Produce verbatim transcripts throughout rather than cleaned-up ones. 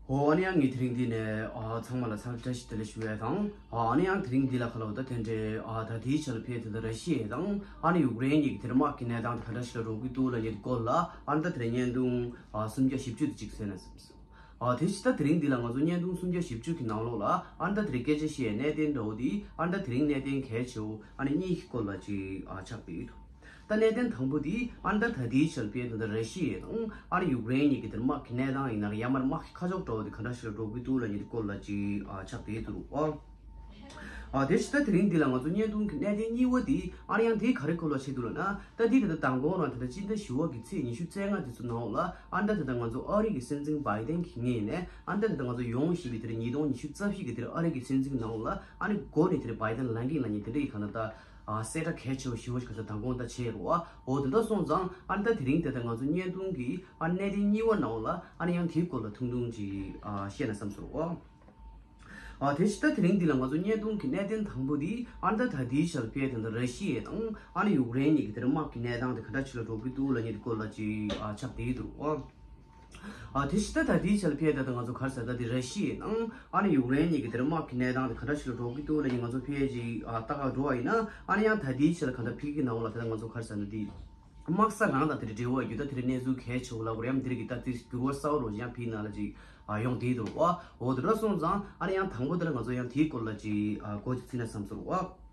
ཨོ་ཨ་ནི་ཡང་ངས་དེ་རིང་འདི་ནས་ཨ་ཚང་མ་ལ་འཚམས་འདྲི་བཀྲ་ཤིས་བདེ་ལེགས་ཞུ་ཡས་དང་། ཨ་ནི་ཡང་དེ་རིང་འདི་ལ་ཁ་ལོ་ད་དེ་འདྲའི་ཨ་ད་ལྟའི་ཆར་ཕེབས་དེ་ད་ར་ཤི་ཡ་དང་ཨ་ནི་ཡུཀ་རེན་གཉིས་ཀྱི་དེར་དམག་གི་གནས་སྟངས་དེ་ག་འདྲ་ཞིག་ལ་འགྲོ་གི་འདུག་ལབ་མཁན་དེ་སྐོར་ལ་ཨ་ནི་ད་དེ་རིང་བརྙན་ཐུང་ཨ་སུམ་བརྒྱ་བཞི་བཅུ་དེ་གཅིག་གསན་ན་བསམ་སོང་། ཨ་དེ་ཕྱི་ད་དེ་རིང་འདི་ལ་ང་ཚོ་བརྙན་ཐུང་སུམ་བརྒྱ་བཞི་བཅུ་གི་ནང་ལོགས་ལ་ཨ་ནི་ད་དེ་རིང་སྐད་ཆ་བཤད་ཡས་གནད་དོན་འདྲ་བོ་དེ་ཨ་ནི་ད་དེ་རིང་གནད་དོན་གལ་ཆེ་བོ་ཨ་ནི་གཉིས་ཀྱི་སྐོར་ལ་ཅིག་ཨ་ཆགས་བསྡད་ཡོད་འདུག་ད་གནད་དོན་དང་པོ་དེ་ཨ་ནི་ད་ད་ལྟའི་ཆར་ཕེབས་དེ་ད་ར་ཤི་ཡ་དང་ཨ་ནི་ཡུཀ་རེན་གཉིས་ཀྱི་དེར་དམག་གི་གནས་སྟངས་ཡིན་ན་ཡང་མར་དམག་གི་ཁ་ཕྱོགས་འདྲ་བོ་དེ་ག་འདྲ་ཞིག་ལ་འགྲོ་གི་འདུག་ལབ་མཁན་དེ་སྐོར་ལ་ཅིག་ཨ་ཆགས་བསྡད་འདུག་ཨ། ཨ་དེ་ཕྱི་ད་དེ་རིང་འདི་ལ་ང་ཚོ་བརྙན་ཐུང་གི་གནད་དོན་གཉིས་པ་དེ་ཨ་ནི་ཡང་དེ་ག་རེ་སྐོར་ལ་བྱེད་འདུག་ལབ་ན། ད་དེ་ད་ལྟ་མདང་དགོང་རང་ད་ལྟ་སྤྱི་ཟླ་བཞི་པ་གི་ཚེས་ཉི་ཤུ་རྩ་ལྔ་དེ་ཚོ་ནང་ལ་ཨ་ནི་ད་ད་ལྟ་ང་ཚོ་ཨ་རི་གི་སྲིད་འཛིན་བྷའི་ཏན་གྱི་ངོས་ནས་ཨ་ནི་ད་ད་ལྟ་ང་ཚོ་ཡོང་བཞིན་པའི་དེར་ཉིས་སྟོང་ཉི་ཤུ་རྩ་བཞི་གི་དེར་ཨ་རི་གི་སྲིད་འཛིན་ནང་ལ་ཨ་ནི་འགོ་ནས་དེར་བྷའི་ཏན་ལངས་ཀྱིན་ལབ་མཁན་དེ་འདྲ་གི་ག་ད་ལྟ་ཨ་གསལ་བསྒྲགས་གལ་ཆེ་བོ་ཞེ་པོ་ཞིག་ག་ད་མདང་དགོང་ད་བྱས་རེད་བ། འོ་དེ་འདྲ་སོང་ཙང་ཨ་ནི་ད་དེ་རིང་དེ་ད་ང་ཚོ་བརྙན་ཐུང་གི་ཨ་གནད་དོན་གཉིས་པ་ནང་ལ་ཨ་ནི་ཡང་དེའི་སྐོར་ལ་ཐུང་ཐུང་ཅིག་ཨ་བཤད་ན་བསམ་སོང་བ། ཨ་དེ་ཕྱི་ད་དེ་རིང་འདི་ལ་ང་ཚོ་བརྙན་ཐུང་གི་གནད་དོན་དང་པོ་འདི་ཨ་ནི་ད་ད་ལྟའི་ཆར་ཕེབས་དེ་ད་ར་ཤི་ཡ་དང་ཨ་ནི་ཡུཀ་རེན་གཉིས་ཀྱི་དེར་དམག་གི་གནས་སྟངས་དེ་ག་འདྲ་ཞིག་ལ་འགྲོ་གི་འདུག་ལབ་མཁན་དེ་སྐོར་ལ་ཅིག་ཨ་ཆགས་བསྡད་འདུག་ཨ། ཨ་དེ་ཕྱི་ད་ད་ལྟའི་ཆར་ཕེབས་དེ་ད་ང་ཚོ་ག་རེ་ཟེར་ད་དེ་ར་ཤི་ཡ་དང་ཨ་ནི་ཡུཀ་རེན་གཉིས་ཀྱི་དེར་དམག་གི་གནས་སྟངས་དེ་ག་འདྲ་ཞིག་ལ་འགྲོ་གི་འདུག་ལབ་མཁན་ང་ཚོ་ཕལ་ཆེར་ཨ་ལྟ་ག་འགྲོ་བ་ཡིན་ན་ཨ་ནི་ཡང་ད་ལྟའི་ཆར་ག་འདྲ་ཕི་གི་ནང་ལ་དེ་ད་ང་ཚོ་ག་རེ་ཟེར་ད་དེ། དམག་ས་རང་དང་དེ་འབྲེལ་བ་ཡོད་ད་དེ་རིང་གནས་ཚུལ་གལ་ཆེ་བོ་ལབ་དགོས་རེད། ཡང་དེ་རིང་གི་ད་དེ་འགྱུར་བ་གསར་བ་རོ་ཡང་ཕི་ནང་ལ་ཅིག་ཨ་ཡོང་བསྡད་འདུག་བ། འོ་དེ་འདྲ་སོང་ཙང་ཨ་ནི་ཡང་དང་པོ་དེ་ལ་ང་ཚོ་ཡང་དེའི་སྐོར་ལ་ཅིག་ཨ་གོ་ཅིག་ཚིག་ན་བསམ་སོང་བ།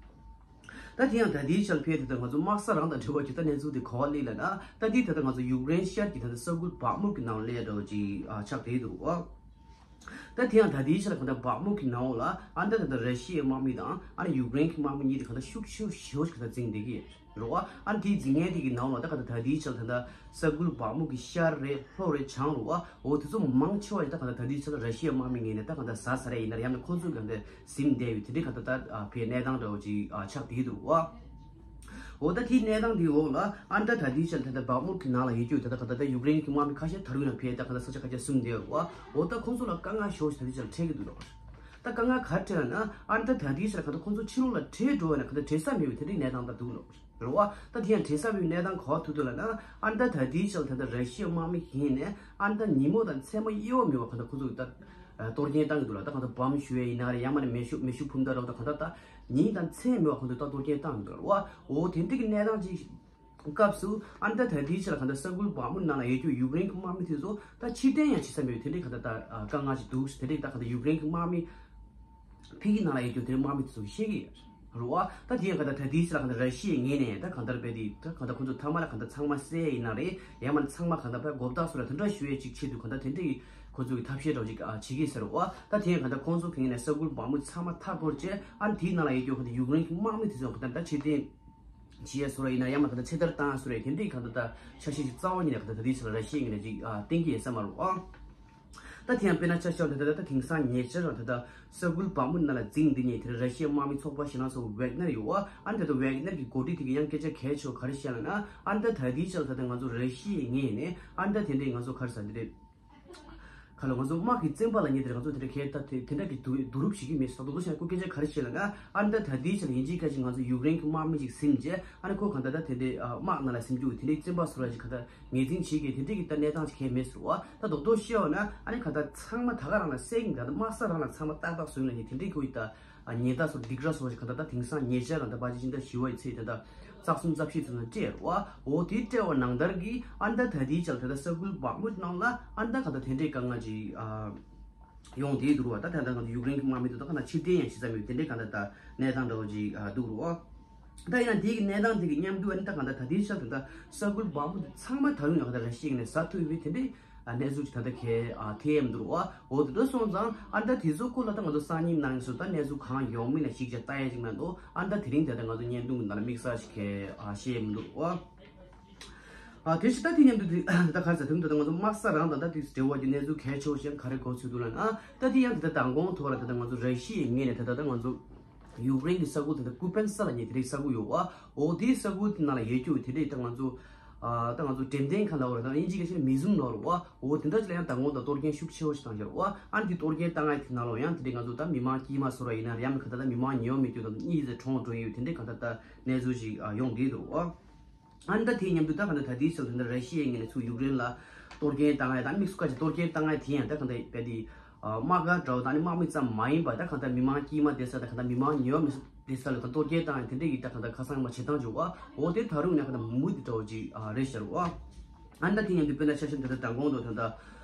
ད་དེ་ཡང་ད་དེའི་ཆར་ཕེབས་དེ་ད་ང་ཚོ་དམག་ས་རང་དང་འབྲེལ་བ་ཡོད་ད་གནས་ཚུལ་དེ་ག་བ་སླེབས་ལབ་ན། ད་དེ་ད་ལྟ་ང་ཚོ་ཡུཀ་རེན་ཤར་གྱི་ད་ལྟ་ས་ཁུལ་བག་མུག་གི་ནང་སླེབས་འདྲ་བོ་ཅིག་ཨ་ཆགས་བསྡད་འདུག་བ། ད་དེ་ཡང་ད་ལྟའི་ཆར་གང་ལྟར་བག་མུག་གི་ནང་ལ་ཨ་ནི་ད་ད་ལྟ་ར་ཤི་ཡའི་དམག་མི་དང་ཨ་ནི་ཡུཀ་རེན་གྱི་དམག་མི་གཉིས་དེ་གང་ལྟར་ཤུགས་ཆེ་ཤོས་གང་ལྟར་འཛིང་བསྡད་ཀྱི་རེད་བ། ཨ་ནི་དེའི་འཛིང་མཁན་དེ་གི་ནང་ལ་ད་གང་ལྟར་ད་ལྟའི་ཆར་ད་ལྟ་ས་ཁུལ་བག་མུག་གི་ཤར་རེད་ལྷོ་རེད་བྱང་རེད་བ། འོ་དེ་ཚོ་མང་ཆེ་བ་ཞིག་ད་གང་ལྟར་ད་ལྟའི་ཆར་ར་ཤི་ཡའི་དམག་མི་ངོས་ནས་ད་གང་ལྟར་ཟ་ས་རེད། ཡིན་ན་ཡང་ན་ཁོ་ཚོས་གང་ལྟར་ཟིན་བསྡད་ཡོད་དེ་འདྲའི་གང་ལྟར་ད་ཕའི་གནས་སྟངས་འདྲ་བོ་ཅིག་ཆགས་བསྡད་འདུག་བ། འོ་ད་དེའི་གནས་སྟངས་དེའི་འོག་ལ་ཨ་ནི་ད་ད་ལྟའི་ཆར་ད་ལྟ་བག་མུག་གི་ནང་ལ་ཡོད་རྒྱུ་ད་ལྟ་ག་ད་ལྟ་ཡུཀ་རེན་གྱི་དམག་མི་ཁ་ཤས་ད་རུང་ཡང་ཕེ་ད་ག་ད་ས་ཆ་ཁ་ཤས་སྲུང་བསྡད་ཡོད་རེད་བ། འོ་ད་ཁོང་ཚོ་ལ་དཀའ་ངལ་ཞེ་པོ་ཞིག་ད་ལྟའི་ཆར་འཕྲད་ཀྱི་འདུག་ལོ། ད་དཀའ་ངལ་ག་རེ་འཕྲད་ལབ་ན་ཨ་ནི་ད་ད་ལྟའི་ཆར་ག་ད་ཁོང་ཚོ་ཕྱི་ལོགས་ལ་བྲོས་འགྲོ་བ་ན་ག་ད་བྲོས་ས་མེད་པའི་དེ་འདྲའི་གནས་སྟངས་ད་འདུག་ལོ། རེད་བ། ད་དེ་ཡང་བྲོས་ས་མེད་པའི་གནས་སྟངས་ག་པར་ཐུག་འདུག་ལབ་ན་ཨ་ནི་ད་ད་ལྟའི་ཆར་ད་ལྟ་ར་ཤི་ཡའི་དམག་མི་ཡིན་ནས་ཨ་ནི་ད་ཉིན་མོ་དང་མཚན་མོ་དབྱེ་བ་མེད་པ་ག་ད་ཁོང་ཚོ་གི་ད་གཏོར་སྐྱོན་བཏང་གི་འདུག་ལ། ད་ག་ད་བམ་གཞུ་ཡས་ཡིན་ན་རེད། ཡང་མ་ནས་མེ་ཤུགས་མེ་ཤུགས་འཕུར་མདའ་རོགས་ད་ག་ད་ད། ཉིན་དང་མཚན་མེད་པ་ཁོང་ཚོས་ད་གཏོར་སྐྱོན་བཏང་འདུག་བ། འོ་དེ་འདྲ་གི་གནས་སྟངས་ཅིག་སྐབས་སུ་ཨ་ནི་ད་ད་ལྟའི་ཆར་གང་ལྟར་ས་ཁུལ་བག་མུག་ནང་ལ་ཡོད་རྒྱུ་ཡུཀ་རེན་གྱི་དམག་མི་དེ་ཚོ་ད་ཕྱིར་འཐེན་ཡང་བྱེད་ས་མེད་པའི་དེ་འདྲའི་གང་ལྟར་ད་དཀའ་ངལ་ཅིག་འདུག་དེ་འདྲའི་ད་གང་ལྟར་ཡུཀ་རེན་གྱི་དམག་མི་ཕི་གི་ནང་ལ་ཡོད་རྒྱུ་དེ་འདྲའི་དམག་མི་དེ་ཚོ་གིས་བཤད་ཀྱི་ཡོད་རེད་བ། ད་དེ་ཡང་གང་ལྟར་ད་ལྟའི་ཆར་གང་ལྟར་ར་ཤི་ཡའི་ངོས་ནས་ད་གང་ལྟར་རྦད་དེ་ད་གང་ལྟར་ཁོང་ཚོ་མཐའ་མ་ལ་གང་ལྟར་ཚང་མ་བསད་ཡིན་ན་རེད། ཡང་མིན་ན་ཚང་མ་གང་ལྟར་རྦད་མགོ་བཏགས་སུ་ལ་དེ་འདྲ་ཞུ་ཡས་ཅིག་ཆེད་དུ་གང་ལྟར་དེ་འདྲའི་ཁོང་ཚོ་གི་ཐབས་ཤེས་འདྲ་བོ་ཅིག་བྱེད་ཀྱི་ཡོད་ས་རེད་བ། ད་དེ་ཡང་གང་ལྟར་ཁོང་ཚོ་གི་ངོས་ནས་ས་ཁུལ་བག་མུག་ཚང་མ་མཐའ་བསྐོར་བྱས་ཨ་ནི་དེའི་ནང་ལ་ཡོད་རྒྱུ་གང་ལྟར་ཡུཀ་རེན་གྱི་དམག་མི་དེ་ཚོ་གང་ལྟར་ཕྱིར་འཐེན་བྱེད་ཡས་བཟོ་འདྲ་ཡིན་ན་ཡང་མིན་ན་གང་ལྟར་ཚེ་ཐར་བཏང་བཟོ་འདྲ་དེ་འདྲའི་གང་ལྟར་ད་འཆར་གཞི་ཅིག་རྩ་བ་ཉིད་ནས་གང་ལྟར་ད་ལྟའི་ཆར་ར་ཤི་ཡའི་ངོས་ནས་ཅིག་ཨ་བསྟན་གྱི་ཡོད་ས་མ་རེད་བ། ད་དེ་ཡང་དཔེར་ན་ཆ་བཞག་ན་ད་ལྟ་ད་དེང་སང་ཉེ་ཆར་རང་ད་ལྟ་ས་ཁུལ་བག་མུག་ནང་ལ་འཛིང་འདི་ཉིད་དེར་ར་ཤི་ཡའི་དམག་མི་ཚོགས་པ་ཞིག་ནང་སོ་ཝེག་ནར་ཡོད་བ། ཨ་ནི་ད་ལྟ་ཝེག་ནར་གྱི་འགོ་ཁྲིད་དེ་གི་ཡང་སྐད་ཆ་གལ་ཆེ་བ་ག་རེ་བཤད་ལབ་ན་ཨ་ནི་ད་ད་ལྟའི་ཆར་ད་ལྟ་ང་ཚོ་ར་ཤི་ཡའི་ངོས་ནས་ཨ་ནི་ད་དེ་འདྲའི་ང་ཚོ་ག་རེ་ཟ་འདི་རེད། ཁ་ལོ་ང་ཚོ་དམག་གི་བཙོན་པ་ལབ་མཁན་དེ་ར་ང་ཚོ་དེ་འདྲ་གལ་ད་དེ་དེ་འདྲ་གི་བསྡུ་བསྡུ་རུབ་བྱེད་ཀྱི་མེད་ཟེར། ད་དོ་དོ་བྱས་ན་ཁོ་སྐད་ཆ་ག་རེ་བཤད་ལབ་ན་ཨ་ནི་ད་ད་ལྟའི་ཆར་ཡིན་གཅིག་མིན་གཅིག་ང་ཚོ་ཡུཀ་རེན་གྱི་དམག་མི་ཅིག་ཟིན་རྗེས་ཨ་ནི་ཁོ་གང་ལྟར་ད་དེ་འདྲའི་ཨ་དམག་ནང་ལ་ཟིན་རྒྱུ་དེ་འདྲའི་བཙོན་པ་ཚོ་ར་ཅིག་གང་ལྟར་ངོས་འཛིན་བྱེད་ཀྱི་དེ་འདྲའི་གི་ད་གནས་སྟངས་ཅིག་གལ་མེད་ཟེར་བ། ད་དོ་དོ་བཤད་པ་ན་ཨ་ནི་གང་ལྟར་ཚང་མ་ད་ག་རང་ལ་བསད་ཀྱི་གང་ལྟར་དམག་ས་རང་ལ་ཚང་མ་ཏག་ཏག་བཟོས་ཡོད་ལབ་མཁན་དེ་འདྲའི་ཁོ་ཡི་ད་ཨ་ཉེན་བརྡ་སོགས་སྡིགས་ར་སོགས་ཅིག་གང་ལྟར་ད་དེང་སང་ཉེ་ཆར་རང་ད་ཕལ་ཆེར་ཕྱི་ཟླ་བཞི་པ་ཡི་ཚེས་དེ་ད་རྩ་གསུམ་རྩ་བཞི་ཚུན་ལ་སྤྲད་རེད་བ། འོ་དེ་སྤྲད་པ་ནང་ལྟར་གྱི་ཨ་ནི་ད་ད་ལྟའི་ཆར་ད་ལྟ་ས་ཁུལ་བག་མུག་ནང་ལ་ཨ་ནི་ད་གང་ལྟར་དེ་འདྲའི་དཀའ་ངལ་ཅིག་ཨ་ཡོང་བསྡད་འདུག་བ། ད་ད་ལྟ་ང་ཚོ་ཡུཀ་རེན་གྱི་དམག་མི་དེ་ད་གང་ལྟར་ཕྱིར་འཐེན་ཡང་བྱེད་ས་མེད་དེ་འདྲའི་གང་ལྟར་ད་གནས་སྟངས་འདྲ་བོ་ཅིག་ཨ་འདུག་རེད་བ། ད་ཡིན་ན་དེ་གི་གནས་སྟངས་དེ་གི་མཉམ་དུ་ཨ་ནི་ད་གང་ལྟར་ད་ལྟའི་ཆར་དེ་ད་ས་ཁུལ་བག་མུག་དེ་ཚང་མ་ད་རུང་ཡང་གང་ལྟར་ར་ཤི་ཡ་ནས་ཟ་ཐུབ་པའི་དེ་འདྲའི་ཨ་གནས་ཚུལ་ཅིག་ད་ལྟ་གལ་ཨ་ཐེབས་འདུག་བ། འོ་དེ་འདྲ་སོང་ཙང་ཨ་ནི་ད་དེ་ཚོ་སྐོར་ལ་ད་ང་ཚོ་སང་ཉིན་གནངས་ཚེ་ད་གནས་ཚུལ་གང་ཡོང་མིན་ལ་ཞིབ་ཅིག་ལྟ་ཡ་ཅིག་མ་གཏོགས་ཨ་ནི་ད་དེ་རིང་དེ་ད་ང་ཚོ་བརྙན་ཐུང་གི་ནང་ལ་དམིགས་བསལ་ཞིག་གལ་ཨ་བཤད་མི་འདུག་བ། ཨ་དེ་ཕྱི་ད་དེ་མཉམ་དུ་དེ་ད་ག་རེ་ཟེར་དུས་ད་ང་ཚོ་དམག་ས་རང་དང་ད་དེ་འབྲེལ་བ་གྱི་གནས་ཚུལ་གལ་ཆེ་བོ་ཞིག་ག་རེ་གོ་ཚུལ་འདུག་ལབ་ན་ད་དེ་ཡང་དེ་ད་མདང་དགོང་ཐོག་ལ་དེ་ད་ང་ཚོ་ར་ཤི་ཡའི་ངོས་ནས་དེ་ད་ད་ང་ཚོ་ཡུཀ་རེན་གྱི་ས་ཁུལ་དེ་ད་ཀུ་པན་ས་ལབ་མཁན་དེ་འདྲའི་ས་ཁུལ་ཡོད་བ། འོ་དེའི་ས་ཁུལ་དེ་ནང་ལ་ཡོད་རྒྱུ་དེ་འདྲའི་ད་ང་ཚོ་ཨ་ད་ང་ཚོ་འགྲེམས་སྟོན་ཁང་ལ་འོ་ར་ད་དབྱིན་ཇིའི་སྐད་ཆ་ལ་མིའུ་ཛི་ཡམ་ལབ་རེད་བ། འོ་དེ་འདྲ་ཅིག་ལ་ཡང་མདང་དགོང་ད་གཏོར་སྐྱོན་ཤུགས་ཆེ་བོ་ཞིག་བཏང་ཤག་རེད་བ། ཨ་ནི་དེ་གཏོར་སྐྱོན་བཏང་ཡ་དེ་ནང་ལ་ཡང་དེ་འདྲའི་ང་ཚོ་ད་མི་མང་དཀྱུས་མ་བཟོ་འདྲ་ཡིན་ན་ཡང་མིན་གང་ལྟར་ད་མི་མང་ཉེ་བ་མེད་རྒྱུ་དང་གཉིད་ཟེར་གྲོངས་འགྲོ་ཡི་ཡོད་དེ་འདྲའི་གང་ལྟར་ད་གནས་ཚུལ་ཞིག་ཨ་ཡོང་བསྡད་འདུག་བ། ཨ་ནི་ད་དེའི་མཉམ་དུ་ད་གང་ལྟར་ད་ལྟའི་ཆར་ད་ལྟ་ར་ཤི་ཡའི་ངོས་ནས་ཚུར་ཡུཀ་རེན་ལ་གཏོར་སྐྱོན་བཏང་ཡ་དང་དམིགས་སུ་བཀར་བྱས་གཏོར་སྐྱོན་བཏང་ཡ་དེ་ཡང་ད་གང་ལྟར་རྦད་དེ་ དམག་སྒར་འདྲ་བོ་དང་ནི་དམག་མི་ཙམ་མ་ཡིན་པར་ད་གང་ལྟར་མི་མང་དཀྱུས་མ་བསྡད་ས་དང་གང་ལྟར་མི་མང་ཉེ་བ་མེད་ས་བསྡད་ས་ལ་གང་གཏོར་སྐྱོན་བཏང་ཡང་དེ་འདྲས་ཀྱི་ད་གང་ལྟར་ཁ་སང་མ་བྱེད་སྟངས་བྱུང་བ་འོ་དེ་ད་རུང་ནས་གང་ལྟར་མུ་མུ་དེ་འདྲ་བོ་ཅིག་རེད་ཤག་རེད་བ། ཨ་ནི་ད་དེ་མཉམ་དུ་དཔེར་ན་ཆ་བཞག་ན་ད་ལྟ་མདང་དགོང་དུ་ད་ལྟ་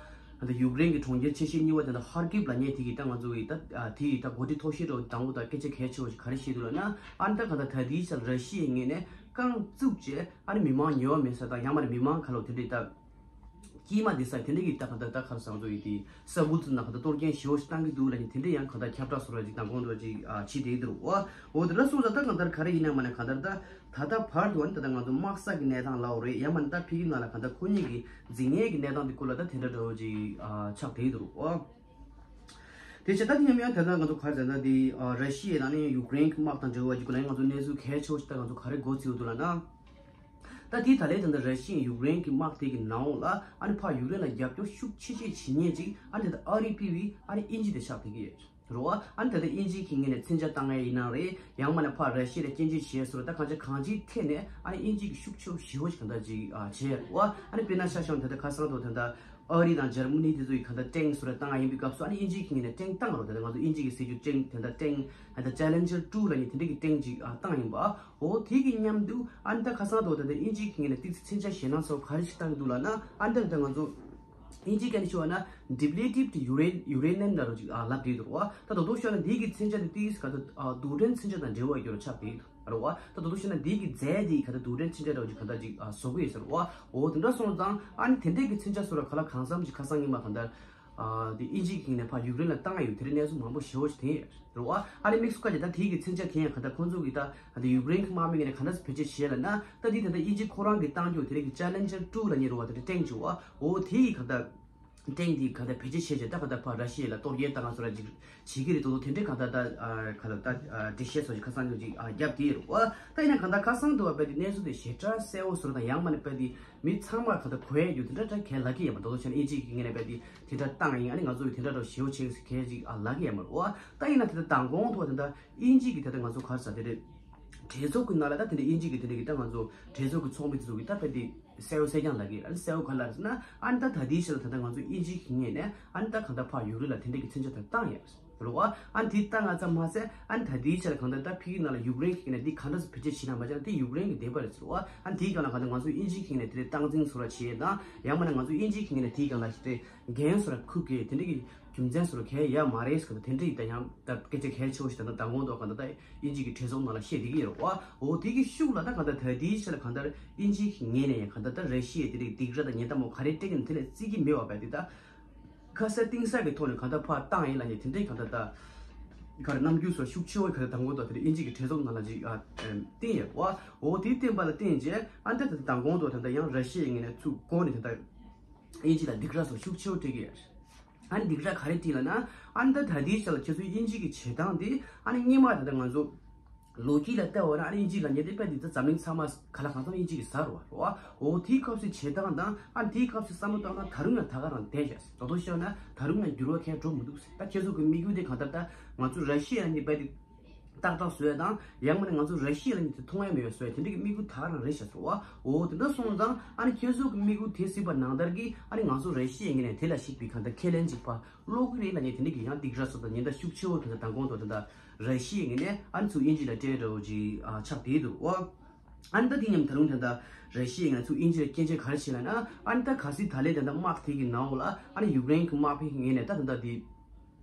ད་ལྟ་ཡུཀ་རེན་གྱི་གྲོང་ཁྱེར་ཆེ་ཤོས་གཉིས་པ་ད་ལྟ་ཧར་ཀིབ་ལབ་མཁན་དེ་གི་ད་ང་ཚོ་གི་ད་དེ་ཡི་ད་འགོ་ཁྲིད་མཐོ་ཤོས་འདྲ་བོ་དང་པོ་ད་སྐད་ཆ་གལ་ཆེ་བ་ཞིག་ག་རེ་བཤད་འདུག་ལབ་ན། ཨ་ནི་ད་གང་ལྟར་ད་ལྟའི་ཆར་ར་ཤི་ཡའི་ངོས་ནས་རྐང་བཙུགས་བྱས་ཨ་ནི་མི་མང་ཉེ་བ་མེད་ས་དང་ཡང་མ་རེད་མི་མང་ཁ་ལོ་དེ་འདྲའི་ད་དཀྱུས་མ་བསྡད་ས་དེ་འདྲ་གི་ད་གང་ལྟར་ད་ག་རེ་ཟེར་ང་ཚོ་ཡི་དེ་ས་འབུ་ཚོ་ནང་གང་ལྟར་གཏོར་སྐྱོན་ཞེ་པོ་ཞིག་བཏང་གི་འདུག་ལབ་མཁན་དེ་འདྲ་ཡང་གང་ལྟར་ཁྱབ་བསྒྲགས་བཟོ་འདྲ་ཅིག་དང་གོང་དུ་ཅིག་བྱས་བསྡད་འདུག་བ། འོ་དེ་འདྲ་སོང་ཙང་ད་གང་ལྟར་ག་རེ་ཡིན་ན་མ་ནས་གང་ལྟར་ད། ད་ལྟ་བར་དུ་ཨ་ནི་ད་ལྟ་ང་ཚོ་དམག་ས་གི་གནས་སྟངས་ལབ་དགོས་རེད་ཡང་མིན་ད་ཕ་གི་ནང་ལ་གང་ལྟར་ཁོ་གཉིས་ཀྱི་འཛིང་ངེས་ཀྱི་གནས་སྟངས་དེ་སྐོར་ལ་ད་དེ་འདྲ་འདྲ་བོ་ཅིག་ཨ་ཆགས་བསྡད་འདུག་ཨོ། དེ་བྱས་ད་དེ་མཉམ་ཡང་ད་ལྟ་ང་ཚོ་ག་རེ་ཟེར་ན་དེ་ཨ་ར་ཤི་ཡ་དང་ནི་ཡུཀ་རེན་གྱི་དམག་དང་འབྲེལ་བ་ཅིག་སྐོར་ལ་ཡང་ང་ཚོ་གནས་ཚུལ་གལ་ཆེ་བོ་ཞིག་ད་ང་ཚོ་ག་རེ་གོ་ཚུལ་འདུག་ལབ་ན། ད་དེ་ད་ལན་ད་ལྟ་ར་ཤི་ཡ་ཡུཀ་རེན་གྱི་དམག་དེ་གི་ནང་ལ་ཨ་ནི་ཕར་ཡུཀ་རེན་ལ་རྒྱབ་སྐྱོར་ཤུགས་ཆེ་ཆེ་བྱེད་མཁན་ཅིག་ཨ་ནི་ད་ལྟ་ཨ་རི་པི་བི་ཨ་ནི་དབྱིན་ཇི་དེ་ཆགས་བསྡད་ཀྱི་ཡོད། རེད་བ། ཨ་ནི་ད་ལྟ་དབྱིན་ཇིའི་གི་ངོས་ནས་མཚོན་ཆ་བཏང་ཡ་ཡིན་ན་རེད། ཡང་མིན་ན་ཕར་ར་ཤི་ཡ་ལ་སྐྱོན་བརྗོད་བྱས་སོང་ར་ད་གང་ཅི་གང་ཅིའི་ཐད་ནས་ཨ་ནི་དབྱིན་ཇི་གི་ཤུགས་ཆེ་ཞེ་པོ་ཞིག་གང་ལྟར་ཅིག་ཨ་བྱས་རེད་བ། ཨ་ནི་དཔེར་ན་ཆ་བཞག་ན་ད་ལྟ་ཁ་སང་དུ་ད་ལྟ་ཨ་རི་དང་འཇར་མ་ནི་དེ་ཚོ་ཡི་གང་ལྟར་ཊེང་སོང་ར་བཏང་ཡ་ཡིན་པའི་སྐབས་སུ་ཨ་ནི་དབྱིན་ཇིའི་གི་ངོས་ནས་ཊེང་བཏང་རོགས་ད་ལྟ་ང་ཚོ་དབྱིན་ཇི་གི་ཟེར་རྒྱུ་ཊེང་ད་ལྟ་ཊེང་ད་ལྟ་ཅེ་ལེན་ཇར་ཊུ་ལབ་མཁན་དེ་འདྲ་གི་ཊེང་ཅིག་ཨ་བཏང་ཡིན་པ། འོ་དེ་གི་མཉམ་དུ་ཨ་ནི་ད་ཁ་སང་དུ་ད་ལྟ་དབྱིན་ཇིའི་གི་ངོས་ནས་ཏིག་ཙི་མཚོན་ཆ་ཞེད་སྣང་ཚ་བོ་ག་རེ་ཞིག་བཏང་གི་འདུག་ལབ་ན་ཨ་ནི་ད་ལྟ་ང་ཚོ། དབྱིན་ཇིའི་སྐད་ནས་ཞུ་བ་ན་depleted uranium ལབ་རོ་ཅིག་ཨ་ལབ་བསྡད་འདུག་བ། ད་དོ་དོ་ཤོད་ན་འདི་གི་མཚོན་ཆ་དེ་ཏིས་ག་ད་རྡུལ་ཕྲན་མཚོན་ཆ་དང་འབྲེལ་བ་ཡོད་ར་ཆགས་བསྡད་འདུག་ར་བ། ད་དོ་དོ་ཤོད་ན་འདི་གི་རྫས་དེ་ག་ད་རྡུལ་ཕྲན་མཚོན་ཆ་འདྲ་བོ་ཅིག་ག་ད་ཅིག་ཨ་བཟོ་གི་ཡོད་ཟེར་བ། འོ་དེ་འདྲ་སོང་ཙང་ཨ་ནི་དེ་འདྲས་ཀྱི་མཚོན་ཆ་སོགས་ལ་ག་ལ་གང་འཚམ་ཅིག་ཁ་སང་ཉི་མ་ག་ད་ཨ་དེ་དབྱིན་ཇིའི་གིང་ནས་ཕ་ཡུཀ་རེན་ལ་བཏང་ཡོད་དེ་རིང་གནས་ཚུལ་མང་པོ་ཞེ་པོ་ཞིག་དེ་ར་བ། ཨ་ནི་དམིགས་སུ་བཀར་ཏེ་ད་དེའི་གི་མཚོན་ཆ་དེ་ཡང་ག་ད་ཁོང་ཚོ་གི་ད་ད་ལྟ་ཡུཀ་རེན་གྱི་དམག་མི་ངོས་ནས་ག་འདྲ་སེ་བེད་སྤྱོད་བྱས་ལབ་ན། ད་འདི་ད་ལྟ་དབྱིན་ཇི་ཁོ་རང་གི་བཏང་རྒྱུ་དེ་རིང་གི་ཅེ་ལེན་ཇར་ཊུ་ལབ་མཁན་རེད་བ། ད་ལྟ་ཊེང་ཅིག་བ། འོ་དེ་ཡི་ག་ད་ཊེང་འདི་ག་ད་བེད་སྤྱོད་བྱས་བྱས་ད་ག་ད་ཕར་ར་ཤི་ཡ་ལ་གཏོར་རྒོལ་བཏང་ང་ཚོ་ར་ཅིག་བྱེད་ཀྱི་རེད་དོ་དོ་དེ་འདྲའི་ག་ད་ད་ག་ལ་ད་འགྲེལ་བཤད་སོགས་ཀྱི་ཁ་སང་ཉོ་ཅིག་རྒྱབ་དེ་རེད་བ། ད་ཡིན་ན་ག་ད་ཁ་སང་དུ་བ་བས་དེ་གནས་ཚུལ་དེ་ཞེ་དྲག་གསལ་བོ་བཟོ་ར་དང་ཡང་མ་ནི་བས་དེ་མི་ཚང་མ་ག་ད་གོ་ཡ་རྒྱུ་དེ་འདྲ་འདྲ་གལ་ལ་གི་ཡ་མ་དོ་དོ་བྱས་ན་དབྱིན་ཇི་གི་ངོས་ནས་བས་དེ་དེ་འདྲ་བཏང་ཡིན། ཨ་ནི་ང་ཚོ་གི་དེ་འདྲ་འདྲ་ཞེ་པོ་བྱེད་གལ་ཅིག་ལ་གི་ཡ་མ་རེད་བ། ད་ཡིན་ན་དེ་ད་མདང་དགོང་དུ་བ་དེ་ད་དབྱིན་ཇི་གི་དེ་ད་ང་ཚོ་ག་རེ་ཟ་དེ་རེད། གྲོས་ཚོགས་ཀྱི་ནང་ལ་ད་དེ་འདྲ་དབྱིན་ཇི་གི་དེ་འདྲ་གི་ད་ང་ཚོ་གྲོས་ཚོགས་ཀྱི་ཚོགས་མི་དེ་ཚོ་གི་ད་དཔེ་དེ་གསལ་བོ་གསལ་རྐྱང་ལབ་ཀྱི་ཨ་ནི་གསལ་བོ་ག་ལ་རེད་ཟེར་ན། ཨ་ནི་ད་ད་ལྟའི་ཆར་ད་ལྟ་ང་ཚོ་དབྱིན་ཇི་གི་ངོས་ནས་ཨ་ནི་ད་གང་ལྟར་ཕར་ཡུཀ་རེན་ལ་དེ་འདྲ་གི་མཚོན་ཆ་ད་བཏང་ཡ་རེད་བ། ཨ་ནི་དེ་བཏང་ཡ་ཙམ་མ་ཟད་ཨ་ནི་ད་ལྟའི་ཆར་གང་ལྟར་ད་ཕ་གི་ནང་ལ་ཡུཀ་རེན་གི་ངོས་ནས་འདི་ག་འདྲ་སེ་བེད་སྤྱོད་བྱེད་ན་མ་བྱས་ན་དེ་ཡུཀ་རེན་གི་འདོད་པ་རེད་ཟེར་བ། ཨ་ནི་དེའི་སྒང་ལ་གང་ལྟར་ང་ཚོ་དབྱིན་ཇི་གི་ངོས་ནས་དེ་འདྲ་སྟངས་འཛིན་བཟོ་འདྲ་བྱེད་ཡས་དང་ཡང་མིན་ན་ང་ཚོ་དབྱིན་ཇི་གི་ངོས་ནས་དེའི་སྒང་ལ་ཞིག་དེ་འགན་བཟོ་འདྲ་འཁུར་གི་དེ་འདྲ་གི་རྒྱུ་མཚན་བཟོ་འདྲ་གལ་ཡོད་མ་རེད་ཟེར་གི་དེ་འདྲ་ཡིན་ད་ཡང་ད་སྐད་ཆ་གལ་ཆེ་བོ་ཞིག་ད་ལྟ་མདང་དགོང་དུ་གང་ལྟར་ད་དབྱིན་ཇི་གི་གྲོས་ཚོགས་ནང་ལ་བཤད་བསྡད་ཀྱི་ཡོད་རེད་བ། འོ་དེ་གི་ཤུགས་ལ་ད་གང་ལྟར་ད་ལྟའི་ཆར་ལ་གང་ལྟར་དབྱིན་ཇི་གི་ངོས་ནས་ཡང་གང་ལྟར་ད་ར་ཤི་ཡའི་དེ་རིགས་སྡིགས་ར་དང་ཉེན་བརྡ་མོ་ག་རེ་སྤྲད་ཀྱི་ཡིན་དེ་ལ་བརྩི་གི་མེད་པ་བས་དེ་ད། ཁ་གསལ་གཏིང་གསལ་གྱི་ཐོག་ནས་གང་ལྟར་ཕར་བཏང་ཡིན་ལབ་ནས་དེ་འདྲའི་གང་ལྟར་ད། ག་རེ་རྣམ་འགྱུར་སོགས་ཤུགས་ཆེ་བོ་ག་རེ་དང་པོ་དང་དེ་ལ་དབྱིན་ཇི་གི་གྲོས་ཚོགས་ནང་ལ་ཅིག་ཨ་བསྟན་ཡོད་པ། འོ་དེ་བསྟན་པ་ལ་བརྟེན་རྗེས་ཨ་འདི་ད་ལྟ་དང་པོ་དང་ད་ལྟ་ཡང་ར་ཤི་ཡའི་ངོས་ནས་ཚུར་འགོ་ནས་ད་ལྟ་དབྱིན་ཇི་ལ་སྡིགས་ར་སོགས་ཤུགས་ཆེ་བོ་སྤྲད་ཀྱི་ཡོད། ཨ་ནི་སྡིགས་ར་ག་རེ་སྤྲད་ལབ་ན། ཨ་ནི་ད་ད་ལྟའི་ཆ་ལ་ཁྱེད་ཚོའི་དབྱིན་ཇི་གི་བྱེད་སྟངས་དེ་ཨ་ནི་སྔོན་མ་ད་ལྟ་ང་ཚོ། ལོ་རྒྱུས་ལ་བལྟས་པ་ན་ཨ་ནི་དབྱིན་ཇི་ལ་ཉེ་དེ་དཔེ་འདི་ཚོ་འཛམ་གླིང་ཚང་མ་ག་ལ་གང་འཚམ་དབྱིན་ཇི་གི་ཟ་རུ་བ་རུ་བ། འོ་དེའི་སྐབས་སུ་བྱེད་སྟངས་དང་ཨ་ནི་དེའི་སྐབས་སུ་བསམ་བློ་བཏང་ན་ད་རུང་ཡང་ད་ག་རང་བསྡད་བཞག་ཟེར་དོ་དོ་ཤོད་ན་ད་རུང་ཡང་འགྱུར་བ་གང་འགྲོ་མི་འདུག་ཟེར། ད་ཁྱེད་ཚོ་གི་དམིགས་ཡུལ་དེ་གང་ལྟར་ད་ང་ཚོ་ར་ཤི་ཡ་ནི་དཔེ་འདི་ཏག་ཏག་བཟོ་ཡ་དང་ཡང་མིན་ན་ང་ཚོ་ར་ཤི་ཡ་ནི་དེ་མཐོང་ཡ་མེད་པ་བཟོ་ཡ་དེ་འདྲ་གི་དམིགས་ཡུལ་ད་ག་རང་རེད་བཞག་ཟེར་བ། འོ་དེ་འདྲ་སོང་ཙང་ཨ་ནི་ཁྱེད་ཚོ་གི་དམིགས་ཡུལ་དེ་གཟིགས་པ་ནང་ལྟར་གི་ཨ་ནི་ང་ཚོ་ར་ཤི་ཡ་ངོས་ནས་དེ་ལ་གཞིགས་པའི་གང་ལྟར་ཁས་ལེན་གཅིག་པ། གློག་ཀུན་རེད་ལ་ངས་དེ་འདྲ་གི་ཡང་སྡིགས་ར་སོགས་དང་ཉེན་བརྡ་ཤུགས་ཆེ་བོ་དེ་འདྲ་དང་གོང་དུ་དེ་འདྲ་ར་ཤི་ཡའི་ངོས་ནས་ཨ་ནི་ཚུར་དབྱིན་ཇི་ལ་སྤྲད་འདྲ་བོ་ཅིག་ཨ་ཆགས་བསྡད་འདུག་ཨོ། ཨ་ནི་ད་དེ་མཉམ་ད་རུང་དེ་འདྲ་ར་ཤི་ཡའི་ངོས་ནས་ཚུར་དབྱིན་ཇི་ལ་སྐྱོན་བརྗོད་ག་རེ་བྱས་ལ་ན་ཨ་ནི་ད་གལ་སྲིད་ད་ལན་དེ་འདྲ་དམག་དེ་གི་ནང་ལ་ཨ་ནི་ཡུཀ་རེན་གི་དམག་དཔོན་གི་ངོས་ནས་ད་དེ་འདྲ་དེ་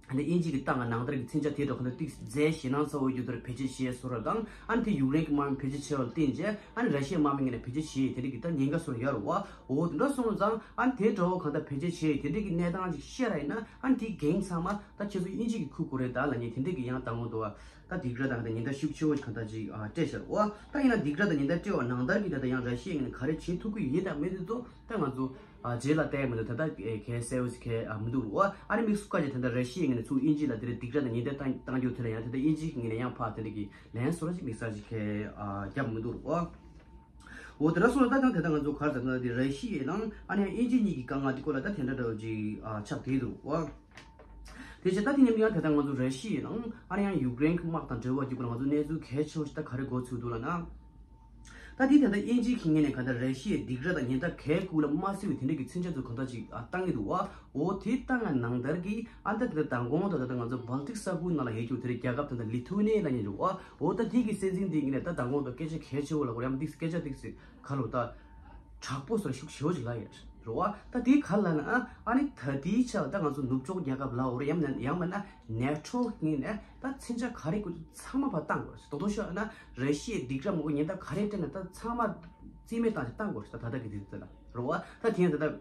ཨ་ནི་དབྱིན་ཇི་གི་ཏང་གི་ནང་ལྟར་གི་མཚོན་ཆ་དེ་འདྲ་གང་ལྟར་ཏིག་རྫས་ཞེད་སྣང་ཚ་བོ་ཡོད་དོར་བེད་སྤྱོད་བྱས་སོ་ར་དང་ཨ་ནི་དེ་ཡུཀ་རེན་གི་དམག་མི་བེད་སྤྱོད་བྱས་པ་ལ་བརྟེན་རྗེས་ཨ་ནི་ར་ཤི་ཡའི་དམག་མི་ངོས་ནས་བེད་སྤྱོད་བྱས་དེ་འདྲ་གི་ད་ཉེན་ཁ་སོ་ར་ཡོད་རེད་བ། འོ་དེ་འདྲ་སོང་ཙང་ཨ་ནི་དེ་འདྲ་བོ་གང་ལྟར་བེད་སྤྱོད་བྱས་དེ་འདྲ་གི་གནས་སྟངས་ཅིག་ཤེས་ར་ཡིན་ན་ཨ་ནི་དེའི་འགན་ཚང་མ་ད་ཁྱེད་ཚོ་དབྱིན་ཇི་གིས་འཁུར་དགོས་རེད་ད་ལབ་ནས་དེ་འདྲ་གི་ཡང་ད་ངོ་འདུག་བ། ད་སྡིགས་ར་དང་ད་ཉེན་བརྡ་ཤུགས་ཆེ་བོ་གང་ལྟར་ཅིག་ཨ་སྤྲད་ཤར་བ། ད་ཡིན་ན་སྡིགས་ར་དང་ཉེན་བརྡ་སྤྲད་པ་ནང་ལྟར་གྱི་ད་ལྟ་ཡང་ར་ཤི་ཡའི་ངོས་ནས་ག་རེ་བྱེད་ཐུབ་ཀྱི་ཡོད་དང་མེད་དེ་ཚོ་ད་ང་ཚོ་ཨ་རྗེས་ལ་བལྟས་མི་འདུག་ད་ལྟ་གལ་གསལ་བོ་ཞིག་གལ་ཨ་མི་འདུག་རུ་བ། ཨ་ནི་དམིགས་སུ་བཀར་རྗེས་ད་ལྟ་ར་ཤི་ཡའི་ངོས་ནས་ཚུར་དབྱིན་ཇི་ལ་དེ་འདྲ་སྡིགས་ར་དང་ཉེན་བརྡ་བཏང་བཏང་རྒྱུ་དེ་ལ་ཡང་ད་ལྟ་དབྱིན་ཇིའི་ངོས་ནས་ཡང་ཕར་དེ་འདྲ་གི་ལན་བཟོ་འདྲ་ཞིག་དམིགས་བསལ་ཞིག་གལ་ཨ་བརྒྱབ་མི་འདུག་རུ་བ། འོ་དེ་འདྲ་སོང་ཙང་ད་ད་ད་ང་ཚོ་ག་རེ་ཟེར་ན་དེ་ར་ཤི་ཡའི་ནང་ཨ་ནི་ཡང་དབྱིན་ཇི་གཉིས་ཀྱི་དཀའ་ངལ་དེ་སྐོར་ལ་ད་དེ་འདྲ་འདྲ་བོ་ཅིག་ཨ་ཆགས་བསྡད་འདུག་རུ་བ། དེ་བྱས་ད་དེ་མཉམ་དུ་ཡང་དེ་ལྟར་ང་ཚོ་ར་ཤི་ཡའི་ནང་ཨ་ནི་ཡང་ཡུཀ་རེན་གྱི་དམག་དང་འབྲེལ་བ་བརྒྱུད་པར་ང་ཚོ་གནས་ཚུལ་གལ་ཆེ་བ་ཞིག་ད་ག་རེ་གོ་ཚུལ་འདུག་ལབ་ན། ད་དེ་ད་ལྟ་དབྱིན་ཇིའི་ཁེ་ངན་ནས་གང་ལྟར་ར་ཤི་ཡའི་སྡིགས་ར་དང་ཉེན་བརྡ་གས་ཀུན་ལ་མ་གསལ་བའི་དེ་འདྲ་གི་མཚོན་ཆ་ཚོ་གང་ལྟར་ཅིག་ཨ་བཏང་གི་འདུག་བ། འོ་དེ་བཏང་ཡ་ནང་ལྟར་གྱི་ཨ་ད་དེ་ལྟ་མདང་དགོང་དང་ད་ལྟ་ང་ཚོ་བལ་ཏིག་ས་ཁུལ་ནང་ལ་ཡོད་རྒྱུ་དེ་རིགས་རྒྱལ་ཁབ་ད་ལྟ་ལི་ཐུ་ནི་ལ་ཉེ་རུ་བ། འོ་ད་དེ་གི་སྲིད་འཛིན་དེ་ངི་ནས་ད་མདང་དགོང་དང་སྐད་ཆ་གལ་ཆེ་བོ་ལ་གོ་ཡང་དེ་སྐད་ཆ་དེ་ཚོ་ག་ལོ་ད་དྲག་པོ་སོར་ཤུགས་ཆེ་བོ་ཅིག་ལ་ཡོད་རུ་བ། ད་དེ་ག་ལ་ན་ཨ་ནི་ད་དེའི་ཆ་ལ་ད་ང་ཚོ་ནུབ་ཕྱོགས་རྒྱལ་ཁབ་ལ་འོ་རེ་ཡང་ན་ཡང་མིན་ན་ནེ་ཊོ་ངི་ནས་ད་མཚོན་ཆ་ག་རེ་དགོས་ཚང་མ་ཕར་བཏང་དགོས་རེད། དོ་དོ་ཤོད་ན་ར་ཤི་ཡའི་སྡིགས་ར་མང་པོ་ཉེན་བརྡ་ག་རེ་སྤྲད་ན་ད་ཚང་མ་རྩིས་མེད་བཏང་ཞིག་བཏང་དགོས་རེད། ད་ད་ལྟ་གི་དུས་ཚོད་ལ་རེད་བ། ད་དེ་ཡང་ད་ལྟ་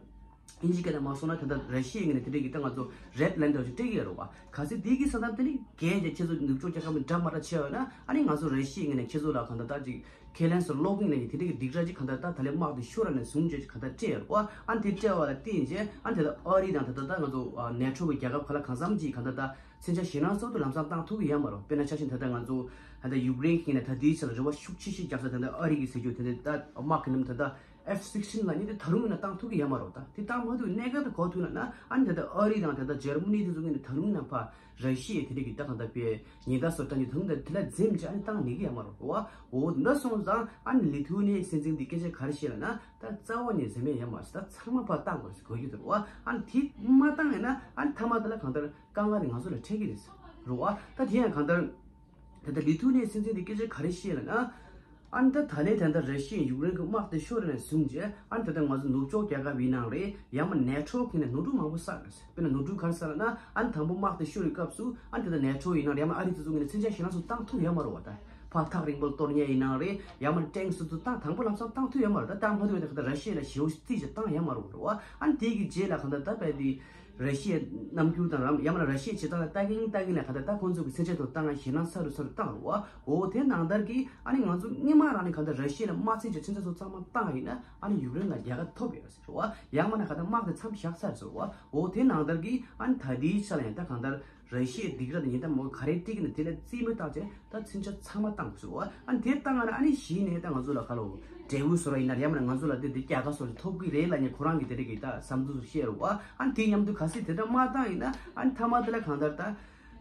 དབྱིན་ཇི་སྐད་ནས་མ་སོང་ན་ད་ལྟ་ར་ཤི་ཡའི་ངོས་ནས་དེ་འདྲའི་གི་ད་ང་ཚོ་རེད་ལན་འདྲ་ཞིག་སྤྲད་ཀྱི་ཡོད་རེད་བ། གལ་སྲིད་དེ་གི་ས་མཚམས་དེ་ནི་རྒྱལ་རྒྱ་ཁྱེད་ཚོ་ནུབ་ཕྱོགས་རྒྱལ་ཁབ་ནི་འདྲ་མ་འདྲ་ཆེ་བ་ན་ཨ་ནི་ང་ཚོ་ར་ཤི་ཡའི་ངོས་ནས་ཁྱེད་ཚོ་ལ་གང་ལྟར་ད་ཅིག་ཁས་ལེན་སོགས་སློག་གིན་ལ་ཡི་དེ་འདྲའི་གི་སྡིགས་ར་ཅིག་གང་ལྟར་ད་ད་ལན་དམག་དེ་ཤོར་ར་ནས་བཟུང་བྱས་ཅིག་གང་ལྟར་སྤྲད་ཡོད་རེད་བ། ཨ་ནི་དེ་སྤྲད་བ་ལ་བརྟེན་བྱས་ཨ་ནི་དེ་ལྟ་ཨ་རི་དང་ད་ལྟ་ད་ང་ཚོ་ནེ་ཊོ་གི་རྒྱལ་ཁབ་ག་ལ་གང་འཚམ་ཅིག་གང་ལྟར་ད་མཚོན་ཆ་ཞེད་སྣང་ཚོགས་འདུ་ལམ་སང་བཏང་ཐུབ་ཀྱི་ཡོད་མ་རེད། དཔེར་ན་ཆ་བཞིན་ད་ལྟ་ང་ཚོ་ད་ལྟ་ཡུཀ་རེན་གྱི་ནས་ད་དེའི་ཆ་ལ་རེ་བ་ཤུགས་ཆེ་ཤོས་རྒྱག་ས་ད་ལྟ་ཨ་རི་གི་ཟེར་རྒྱུ་དེ་འདྲ་ད་དམག་གི་ནམ་ད་ལྟ་ཨེཕ་སིགས་ཊིན་ལ་ནི་དེ་ད་རུང་ཡིན་ན་བཏང་ཐུབ་ཀྱི་ཡོད་མ་རེད། ད་དེ་བཏང་མ་ཐུབ་གནད་འགག་དེ་གོ་ཐུབ་ན་ན་ཨ་ནི་ད་ལྟ་ཨ་རི་དང་ད་ལྟ་འཇར་མ་ནི་དེ་ཚོ་ངོས་ནས་ད་རུང་ཡིན་ན་ཕར་ར་ཤི་ཡའི་དེ་འདྲ་གི་ད་གང་ལྟར་པའི་ཉེན་བརྡ་སོགས་བཏང་རྒྱུ་ད་རུང་ད་དེ་ལ་འཛེམ་བྱས་ཨ་ནི་བཏང་ནི་གི་ཡོད་མ་རེད་བ། འོ་འདི་འདྲ་སོང་ཙང་ཨ་ནི་ལི་ཐུ་ནི་སྲིད་འཛིན་དེ་སྐད་ཆ་ག་རེ་བཤད་ལ་ན་ད་རྩ་བ་ནས་འཛེམ་ཡས་ཡོད་མ་རེད། ད་ཚང་མ་ཕར་བཏང་དགོས་ཟེར་གོ་རྒྱུ་དེ་རེད་བ། ཨ་ནི་དེ་མ་བཏང་ཡས་ན་ཨ་ནི་མཐའ་མ་དེ་ལ་གང་ལྟར་དཀའ་ངལ་དེ་ང་ཚོ་ལ་འཕྲད་ཀྱི་རེད་ཟེར་རེད་བ། ད་དེ་ཡང་གང་ལྟར་ད་ལྟ་ལི་ཐུ་ནི་སྲིད་འཛིན་དེ་སྐད་ཆ་ག་རེ་བཤད་ལ་ན། ཨ་ནི་ད་ད་ལན་ད་ལྟ་ར་ཤི་ཡས་ཡུཀ་རེན་གྱི་དམག་དེ་ཤོར་ནས་བཟུང་རྗེས་ཨ་ནི་ད་ལྟ་ང་ཚོ་ནུབ་ཕྱོགས་རྒྱལ་ཁབ་ཡིན་ནའང་རེད་ཡང་མ་ནེ་ཊོ་གི་ནས་ནོར་འཁྲུལ་མང་པོ་བསགས་རེད། དཔེར་ན་ནོར་འཁྲུལ་ག་རེ་བསགས་ལ་ན་ཨ་ནི་དང་པོ་དམག་དེ་ཤོར་བའི་སྐབས་སུ་ཨ་ནི་ད་ལྟ་ནེ་ཊོ་ཡིན་ནའང་ཡང་མ་ཨ་རི་དེ་ཚོ་ངོས་ནས་མཚོན་ཆ་ཞེད་སྣང་སོགས་བཏང་ཐུབ་ཡོད་མ་རེད་བ། ད་ཕར་ཐག་རིང་པོ་གཏོར་མཁན་ཡིན་ནའང་རེད་ཡང་མ་ཊེང་སོགས་ཚོ་བཏང་དང་པོ་ལམ་སང་བཏང་ཐུབ་ཡོད་མ་རེད། ད་བཏང་མ་ཐུབ་ཡོད་ད་ག་ད་ར་ཤི་ཡ་ལ་ཞེ་པོ་རྩིས་ཅིག་བཏང་ཡོད་མ་རེད་བ། ཨ་ནི་དེ་གི་རྗེས་ལ་ག་ད་ད་བས་དེ་ར་ཤི་ཡའི་རྣམ་འགྱུར་དང་རམ་ཡང་མ་ར་ཤི་ཡའི་བྱེད་སྟངས་ལ་ལྟ་གིན་ལྟ་གིན་ལ་ག་ད་ད་ཁོང་ཚོ་གི་མཚོན་ཆ་དེ་བཏང་ཡ་ཞེད་སྣང་ཚ་རུ་ཚ་རུ་བཏང་རེད་བ། འོ་དེ་ནང་ལྟར་གྱི་ཨ་ནི་ང་ཚོ་སྔོན་མ་རང་ནས་གང་ལྟར་ར་ཤི་ཡ་ལ་དམག་རྩིས་ཀྱི་ཚན་རྩལ་ཚོ་ཚང་མ་བཏང་ཡིན་ན་ཨ་ནི་ཡུཀ་རེན་ལ་རྒྱལ་ཁ་ཐོབ་ཡོད་ཟེར་བ། ཡང་མིན་ན་གང་ལྟར་དམག་དེ་མཚམས་བཞག་ཚར་ཟེར་བ། འོ་དེ་ནང་ལྟར་གྱི་ཨ་ནི་ད་ལྟའི་ཆ་ལ་ཡང་ད་གང་ལྟར་ར་ཤི་ཡའི་སྡིགས་ར་དང་ཉེན་བརྡ་མང་པོ་ག་རེ་སྤྲད་ཀྱི་ན་དེ་ལ་རྩིས་མེད་བཏང་བྱས་ད་མཚོན་ཆ་ཚང་མ་བཏང་དགོས་ཟེར་བ། ཨ་ནི་དེ་བཏང་ང་ན་ཨ་ནི་གཞི་ནས་ད་ང་ཚོ་ལ་ག་ལོ་འབྲས་བུ་བཟོ་ར་ཡིན་ན་ཡང་མིན་ན་ང་ཚོ་ལ་དེ་དེ་རྒྱལ་ཁ་བཟོ་ར་ཐོབ་གི་རེད་ལབ་ནས་ཁོ་རང་གི་དེ་རིགས་ཀྱི་ད་བསམ་ཚུལ་བཤད་རེད་བ། ཨ་ནི་དེ་མཉམ་དུ་གལ་སྲིད་དེ་འདྲ་མ་བཏང་ཡིན་ན་ཨ་ནི་མཐའ་མ་དེ་ལ་གང་ལྟར་ད།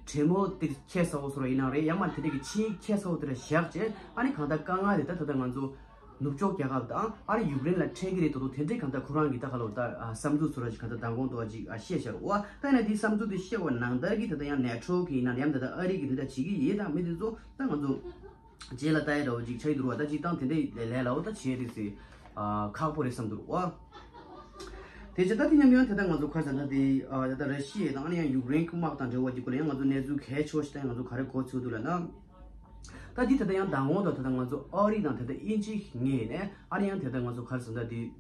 གྲོས་མོལ་དེ་ཁྱད་མཚར་པོ་བཟོ་ར་ཡིན་ནའང་རེད་ཡང་མ་དེ་འདྲ་གི་ཆིངས་ཡིག་ཁྱད་མཚར་པོ་དེ་འདྲ་བཞག་བྱས་ཨ་ནི་གང་ལྟར་དཀའ་ངལ་དེ་ད་ད་ལྟ་ང་ཚོ་ནུབ་ཕྱོགས་རྒྱལ་ཁབ་དང་ཨ་ནི་ཡུཀ་རེན་ལ་འཕྲད་ཀྱི་རེད་དོ་དོ་དེ་འདྲའི་གང་ལྟར་ཁོ་རང་གི་ད་ག་ལོ་ད་བསམ་ཚུལ་བཟོ་ར་ཅིག་གང་ལྟར་མདང་དགོང་དུ་བ་ཅིག་བཤད་བཞག་རོགས་ཨ། ད་ཡིན་ན་དེའི་བསམ་ཚུལ་དེ་བཤད་པ་ནང་ལྟར་གྱི་ད་ལྟ་ཡང་ནེ་ཊོ་གི་ཡིན་ན་ཡང་ད་ལྟ་ཨ་རི་གི་དེ་འདྲ་བྱེད་ཀྱི་ཡིན་དང་མི་དེ་ཚོ་ད་ང་ཚོ། རྗེས་ལ་ལྟ་ཡ་འདྲ་བོ་ཅིག་ཆགས་ཀྱི་འདུག་བ། ད་སྤྱིར་བཏང་དེ་འདྲའི་ལས་ལ་འོ་ད་བྱེད་རིགས་སི་ཨ་ཁག་པོ་རེད་བསམ་འདུག་བ། དེ་བྱས་ད་དེ་མཉམ་ཡང་དེ་ད་ང་ཚོ་ཁ་སང་ད་དེ་ཨ་ད་ད་ར་ཤི་ཡ་དང་ཨ་ནི་ཡང་ཡུཀ་རེན་གྱི་དམག་དང་འབྲེལ་བ་ཅིག་གོ་ལ་ཡང་ང་ཚོ་གནས་ཚུལ་གལ་ཆེ་བ་ཞིག་ད་ཡང་ང་ཚོ་ག་རེ་གོ་ཚུལ་འདུག་ལ་ན། ད་འདི་ད་ད་ཡང་མདང་དགོང་དང་ད་ད་ང་ཚོ་ཨ་རི་དང་ད་ད་དབྱིན་ཇི་ངོས་ནས་ཨ་ནི་ཡང་དེ་ད་ང་ཚོ་ཁ་སང་ད་དེ།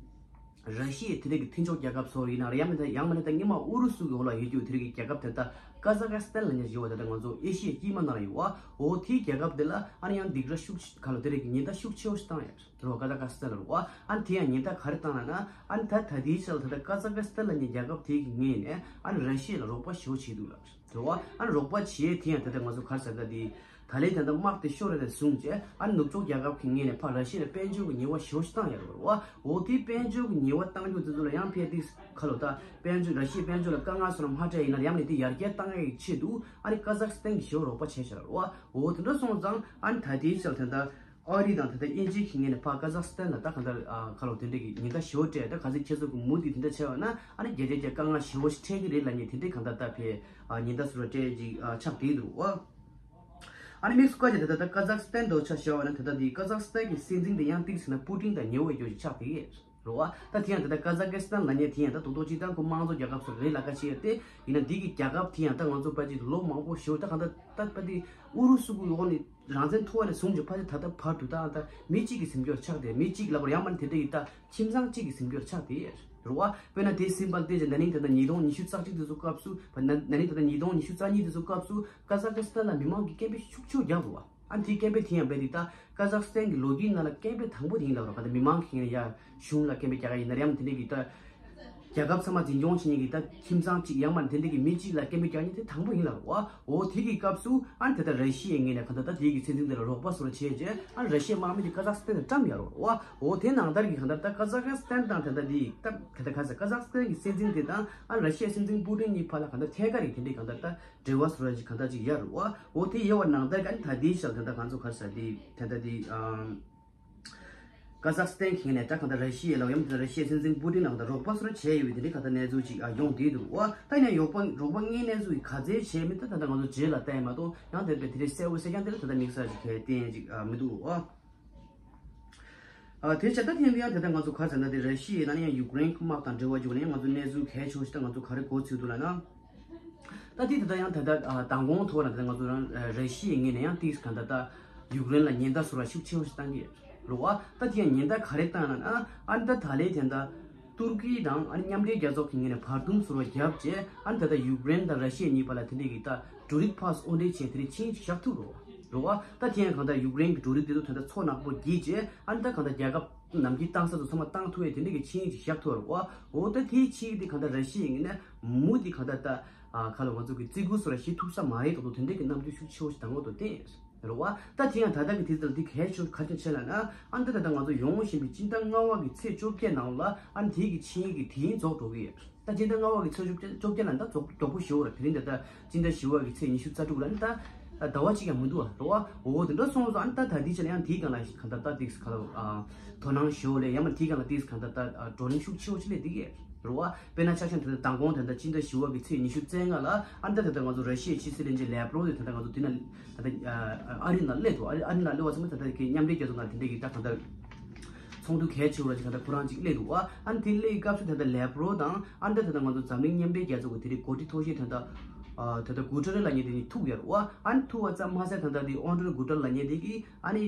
ར་ཤི་ཡའི་དེ་འདྲ་གི་མཐུན་ཕྱོགས་རྒྱལ་ཁབ་ཚོ་ཡིན་ན་རེད་ཡང་མིན་ད་ཡང་མིན་ད་སྔོན་མ་ཨུ་རུ་སུ་གི་འོག་ལ་ཡོད་རྒྱུ་དེ་འདྲ་གི་རྒྱལ་ཁབ་དེ་ད་ཀ་ཛ་ཁ་སི་ཐན་ལ་ཉེ་ཞི་བ་དེ་ད་ང་ཚོ་ཨེ་ཤི་ཡའི་དཀྱིལ་མ་ནང་ལ་ཡོད་བ། འོ་དེའི་རྒྱལ་ཁབ་དེ་ལ་ཨ་ནི་ཡང་སྡིགས་ར་ཤུགས་ཆེ་ག་ལ་དེ་འདྲ་གི་ཉེན་བརྡ་ཤུགས་ཆེ་བོ་ཞིག་བཏང་ཡ་རེད་བ། ཀ་ཛ་ཁ་སི་ཐན་ལ་རེད་བ། ཨ་ནི་དེ་ཡང་ཉེན་བརྡ་ག་རེ་བཏང་ལ་ན་ཨ་ནི་ད་ད་དེའི་ཆ་ལ་ད་ད་ཀ་ཛ་ཁ་སི་ཐན་ལ་ཉེ་རྒྱལ་ཁབ་དེ་གི་ངོས་ནས་ཨ་ནི་ར་ཤི་ཡ་ལ་རོགས་པ་ཞེ་བོ་བྱེད་འདུག་ལ། རེད་བ། ཨ་ནི་རོགས་པ་བྱེད་དེ་ཡང་ད་ལྟ་ང་ཚོ་ག་རེ་ཟེར་ད་དེ། ད་ལན་ད་ལྟ་དམག་དེ་ཤོར་རེ་ནས་བཟུང་རྗེས་ཨ་ནི་ནུབ་ཕྱོགས་རྒྱལ་ཁབ་ཀྱི་ངོས་ནས་ཕར་ར་ཤི་ཡ་ལ་དཔལ་འབྱོར་གྱི་ཉེས་པ་ཞེ་པོ་ཞིག་བཏང་ཡོད་རེད་བ། འོ་དེ་དཔལ་འབྱོར་གྱི་ཉེས་པ་བཏང་རྒྱུ་དེ་ཚོ་ལ་ཡང་ཕལ་ཏིག་ཁ་ལོ་ད་དཔལ་འབྱོར་ར་ཤི་ཡའི་དཔལ་འབྱོར་ལ་དཀའ་ངལ་སོང་ན་མ་སྤྲད་ཡིན་ན་ཡང་ནས་དེ་ཡར་རྒྱས་བཏང་ཡག་གི་ཆེད་དུ་ཨ་ནི་ཀ་ཛག་སི་ཐན་གྱིས་ཞེ་པོ་རོགས་པ་བྱས་བཞག་རེད་བ། འོ་དེ་འདྲ་སོང་ཙང་ཨ་ནི་ད་ལྟའི་ཆར་ད་ལྟ་ཨ་རི་དང་ད་ལྟ་དབྱིན་ཇིའི་ཁེ་ངན་ནས་ཕར་ཀ་ཛག་སི་ཐན་ལ་ད་གང་ལྟར་ཁ་ལོ་དེ་འདྲ་གི་ཉེན་བརྡ་ཞེ་པོ་སྤྲད་ད་ག་ཚོད་ཁྱེད་ཚོ་གི་མུ་མཐུད་དེ་འདྲ་བྱས་པ་ན་ཨ་ནི་རྒྱ་རྒྱ་རྒྱ་དཀའ་ངལ་ཞེ་པོ་ཞིག་འཕྲད་ཀྱི་རེད་ལབ་མཁན་དེ་འདྲའི་གང་ལྟར་ད་ཕེ་ཉེན་བརྡ་ཟུར་བ་སྤྲད་ཅིག་ཆགས་བསྡད་འདུག་བ། ཨ་ནི་དམིགས་སུ་བཀར་ཏེ་ད་ལྟ་ད་ཀ་ཛག་སི་ཐན་དུ་ཆ་བཞག་པ་ན་ད་ལྟ་འདི་ཀ་ཛག་སི་ཐན་གྱི་སྲིད་འཛིན་དེ་ཡང་ཏིག་ཟེར་ན་པུ་ཏིན་དང་ཉེ་བོ་ཡོད་ཅིག་ཆགས་བསྡད་ཡོད་རེད་བ། ད་དེ་ཡང་ད་ལྟ་ཀ་ཛག་སི་ཐན་ལབ་མཁན་དེ་ཡང་ད་རྡོག་རྡོག་གཅིག་ད་ཁོ་དམངས་གཙོ་རྒྱལ་ཁབ་སོགས་རེད་ལབ་ཁ་ཆེ་ཡོད་དེ་ཡིན་ན་འདི་གི་རྒྱལ་ཁབ་དེ་ཡང་ད་ང་ཚོ་ཕལ་ཆེར་ལོ་མང་པོ་ཞིག་ད་གང་ད་ད་ཕ་དེ་ཨུ་རུ་སུ་གི་འོག་ནས་རང་བཙན་ཐོབ་པ་ནས་བཟུང་ཅིག་ཕལ་ཆེར་ད་ལྟ་བར་དུ་ད་ད་མི་གཅིག་གི་ཟིན་སྐྱོར་ཆགས་ཏེ་མི་གཅིག་ལབ་པར་ཡང་མ་དེ་འདྲ་ཡི་ད་ཁྱིམ་ཚང་གཅིག་གི་ཟིན་སྐྱོར་ཆགས་ཏེ་རེད་བ། དཔེར་ན་དེ་སིམ་པལ་དེ་ཅི་ན་ནིང་ད་ལྟ་ཉིས་སྟོང་ཉི་ཤུ་རྩ་གཅིག་དེ་ཚོ་སྐབས་སུ་བ་ན་ན་ནིང་ད་ལྟ་ཉིས་སྟོང་ཉི་ཤུ་རྩ་གཉིས་དེ་ཚོ་སྐབས་སུ་ཀ་ཛག་སི་ཐན་ལ་མི་མང་གི་སྐད་འབོད་ཤུགས་ཆེ་བརྒྱབ་རེད་བ། ཨ་ནི་དེའི་སྐད་འབོད་དེ་ཡང་རྦད་དེ་ད་ཀ་ཛག་སི་ཐན་གྱི་ལོ་རྒྱུས་ནང་ལ་སྐད་འབོད་དང་པོ་དེ་ཡིན་ལབ་རེད་བ། ད་མི་མང་གི་ཡང་གཞུང་ལ་སྐད་འབོད་རྒྱག་ག་ཡིན་ན་ཡང་དེ་འདྲ་གི་ད། རྒྱལ་ཁབ་ཚང་མ་འཛིན་སྐྱོང་བྱེད་མཁན་གྱི་ད་ཁྱིམ་ཚང་གཅིག་ཡང་མ་དེ་འདྲ་གི་མི་གཅིག་ལ་སྐད་འབོད་རྒྱག་མཁན་དེ་དང་པོ་ཡིན་ལབ་རེད་བ། འོ་དེ་གི་སྐབས་སུ་ཨ་ནི་ད་ལྟ་ར་ཤི་ཡའི་ངོས་ནས་གང་ལྟར་ད་དེ་གི་སྲིད་འཛིན་དེ་ལ་རོགས་པ་བཟོ་འདྲ་བྱས་རྗེས་ཨ་ནི་ར་ཤི་ཡའི་དམག་མི་དེ་ཀ་ཛག་སི་ཐན་ལ་བཀྲམ་ཡོད་རེད་བ། འོ་དེ་ནང་ལྟར་གྱི་གང་ལྟར་ད་ཀ་ཛག་སི་ཐན་དང་ད་ལྟ་དེ་ད་ད་ལྟ་ག་ཟེར་ཀ་ཛག་སི་ཐན་གྱི་སྲིད་འཛིན་དེ་དང་ཨ་ནི་ར་ཤི་ཡའི་སྲིད་འཛིན་པུ་ཏིན་གཉིས་བར་ལ་གང་ལྟར་ཐད་ཀར་གྱི་དེ་འདྲའི་གང་ལྟར་ད་འབྲེལ་བ་བཟོ་འདྲ་ཅིག་གང་ལྟར་ཅིག་ཡོད་རེད་བ། འོ་དེ་ཡོད་པ་ནང་ལྟར་གྱི་ཨ་ནི་ད་དེའི་ཞག་ད་ལྟ་གང་ཚོ་ག་ཟེར་དེ་ད་ལྟ་དེ་ཨ། ཀ་ཟག་སི་ཐན་གྱི་ངོས་ནས་ད་གང་ལྟར་ར་ཤི་ཡའི་ལ་ཡང་ད་ར་ཤི་ཡའི་སྲིད་འཛིན་པུ་ཏིན་ལ་གང་ལྟར་རོགས་པ་སོགས་བྱས་ཡོད་པའི་དེ་འདྲའི་གང་ལྟར་གནས་ཚུལ་ཅིག་ཨ་ཡོང་བསྡད་འདུག་ཨ། ད་ཡིན་ན་རོགས་པ་རོགས་པ་དངོས་གནས་ཚུལ་གྱི་ག་ཚད་བྱས་མིན་ད་ད་ལྟ་ང་ཚོ་རྗེས་ལ་བལྟས་མ་གཏོགས་ཡང་དེ་དེ་འདྲའི་གསལ་བོ་གསལ་རྐྱང་དེ་ལ་ད་ལྟ་དམིགས་བསལ་ཅིག་གལ་གཏན་ཅིག་ཨ་མི་འདུག་ཨ། ཨ་དེ་བྱས་ད་དེ་ཡང་ད་ལྟ་ང་ཚོ་ག་ཚོད་ན་དེ་ར་ཤི་ཡའི་ནང་ཡང་ཡུཀ་རེན་དམག་དང་འབྲེལ་བ་བྱུང་ན་ཡང་ང་ཚོ་གནས་ཚུལ་གལ་ཆེ་བོ་ཞིག་ད་ང་ཚོ་ག་རེ་གོ་ཚུལ་འདུག་ལབ་ན། ད་དེ་ད་ལྟ་ཡང་ད་ལྟ་ཨ་མདང་དགོང་ཐོག་ལ་ད་ལྟ་ང་ཚོ་རང་ཨ་ར་ཤི་ཡའི་ངོས་ནས་ཡང་ཏིས་གང་ད་ལྟ་ཡུཀ་རེན་ལ་ཉེན་བརྡ་བཟོ་ར་ཤུགས་ཆེ་བོ་ཞིག་བཏང་གི་རེད་བ། ད་དེ་ཡང་ཉེན་བརྡ་ག་རེ་བཏང་ན་ཨ་ཨ་ད་ད་ལས་དེ་ད་ཏུར་ཀི་དང་ཨ་ནི་མཉམ་འབྲེལ་རྒྱལ་ཚོགས་ཀྱི་ངོས་ནས་བར་འདུམ་བཟོ་ར་བརྒྱབ་རྗེས་ཨ་ད་ལྟ་ཡུཀ་རེན་དང་ར་ཤི་ཡ་གཉིས་བར་ལ་དེ་འདྲས་ཀྱི་ད་འབྲུ་རིགས་ཕར་ཚུར་འོར་འདྲེན་བྱས་དེ་འདྲས་ཆིངས་ཤིག་བཞག་ཐུབ་རེད་བ། རེད་བ། ད་དེ་ཡང་གང་ལྟར་ཡུཀ་རེན་གྱི་འབྲུ་རིགས་དེ་ཚོ་ད་ལྟ་མཚོ་ནག་པོ་བརྒྱུད་རྗེས་ཨ་ནི་ད་གང་ལྟར་རྒྱལ་ཁབ་ནམ་རྒྱུན་བཏང་ས་ཚོ་ཚང་མ་བཏང་ཐུབ་ཡས་དེ་འདྲ་གི་ཆིངས་ཅིག་བཞག་ཐུབ་རེད་བ། འོ་ད་དེའི་ཆིངས་དེ་གང་ལྟར་ར་ཤི་ཡའི་ངོས་ནས་མུ་མཐུད་གང་ལྟར་ད་ཨ་ཁ་ལ་ང་ཚོ་གི་བརྩི་བཀུར་བཟོ་ར་བྱེད་ཐུབ་ས་མ་རེད་དོ་དོ་དེ་འདྲ་གི་རྣམ་འགྱུར་ཤུགས་ཆེ་བོ་ཞིག་ད་ངོ་དོ་བསྟན་ཡོད་རེད་བ། ད་དེ་ཡང་ད་ལྟ་གི་དུས་ཚོད་ལ་དེ་གལ་ཆེ་ག་རེ་བྱས་ལབ་ན་ཨ་ད་ད་ལྟ་ང་ཚོ་ཡོང་བཞིན་པའི་སྤྱི་ཟླ་ལྔ་པ་གི་ཚེས་བཅོ་བརྒྱད་ནང་ལ་ཨ་དེ་གི་ཆིངས་གི་དེ་རིང་རྫོགས་འགྲོ་གི་ཡོད། ད་སྤྱི་ཟླ་ལྔ་པ་གི་ཚེས་བཅོ་བརྒྱད་ལ་ད་རྫོགས་མགྱོགས་པོ་ཞེ་པོ་རེད། དེ་རིང་ད་ལྟ་སྤྱི་ཟླ་བཞི་པ་གི་ཚེས་ཉི་ཤུ་རྩ་དྲུག་ལ་ནི་ད་ཟླ་བ་གཅིག་ཀྱང་མི་འདུག་བ་རེད་བ། འོ་དེ་འདྲ་སོང་ཙང་ཨ་ནི་ད་ད་དེའི་ཆ་ལ་ཡང་དེའི་སྒང་ལ་གང་ལྟར་ད་ཏིག་ག་ལ་དོ་སྣང་ཞེ་པོ་སླེབས། ཡང་མ་དེའི་སྒང་ལ་ཏིག་གང་ལྟར་ད་བགྲོ་གླེང་ཤུགས་ཆེ་བོ་ཅིག་སླེབས་བསྡད་ཀྱི་རེད་བ། དཔེར་ན་ཆ་བཞག་ན་ད་ལྟ་མདང་དགོང་ད་ལྟ་སྤྱི་ཟླ་བཞི་པ་གི་ཚེས་ཉི་ཤུ་རྩ་ལྔ་ལ་ཨ་ནི་ད་ད་ལྟ་ང་ཚོ་ར་ཤི་ཡའི་ཕྱི་སྲིད་བློན་ཆེན་ལེབ་རོབ་དེ་ད་ལྟ་ང་ཚོ་དེ་ན་ད་ལྟ་ཨ་རི་ནང་སླེབས་འདུག་ཨ་རི་ཨ་རི་ནང་སླེབས་པ་ཚང་མ་ད་ལྟ་གི་མཉམ་འབྲེལ་རྒྱལ་ཚོགས་ནང་དེ་འདྲ་གི་ད་གང་ལྟར། ཚོགས་འདུ་གལ་ཆེ་བ་ཅིག་ད་ལྟ་ཁོ་རང་ཅིག་སླེབས་འདུག་བ། ཨ་ནི་དེ་སླེབས་སྐབས་སུ་ད་ལྟ་ལེབ་རོ་དང་ཨ་ནི་ད་ད་ལྟ་ང་ཚོ་འཛམ་གླིང་མཉམ་འབྲེལ་རྒྱལ་ཚོགས་ཀྱི་དེ་རིང་འགོ་ཁྲིད་ཐོག་ཤེས་ད་ལྟ་ཨ་ད་ལྟ་གུ་ཏེ་རེ་ལབ་མཁན་དེ་ནི་ཐུག་ཡོད་རེད་བ། ཨ་ནི་ཐུག་པ་ཙམ་མ་ཟད་ད་ལྟ་དེ་ཨོན་ཌྲོ་གུ་ཏེ་རེ་ལབ་མཁན་དེ་གིས་ཨ་ནི་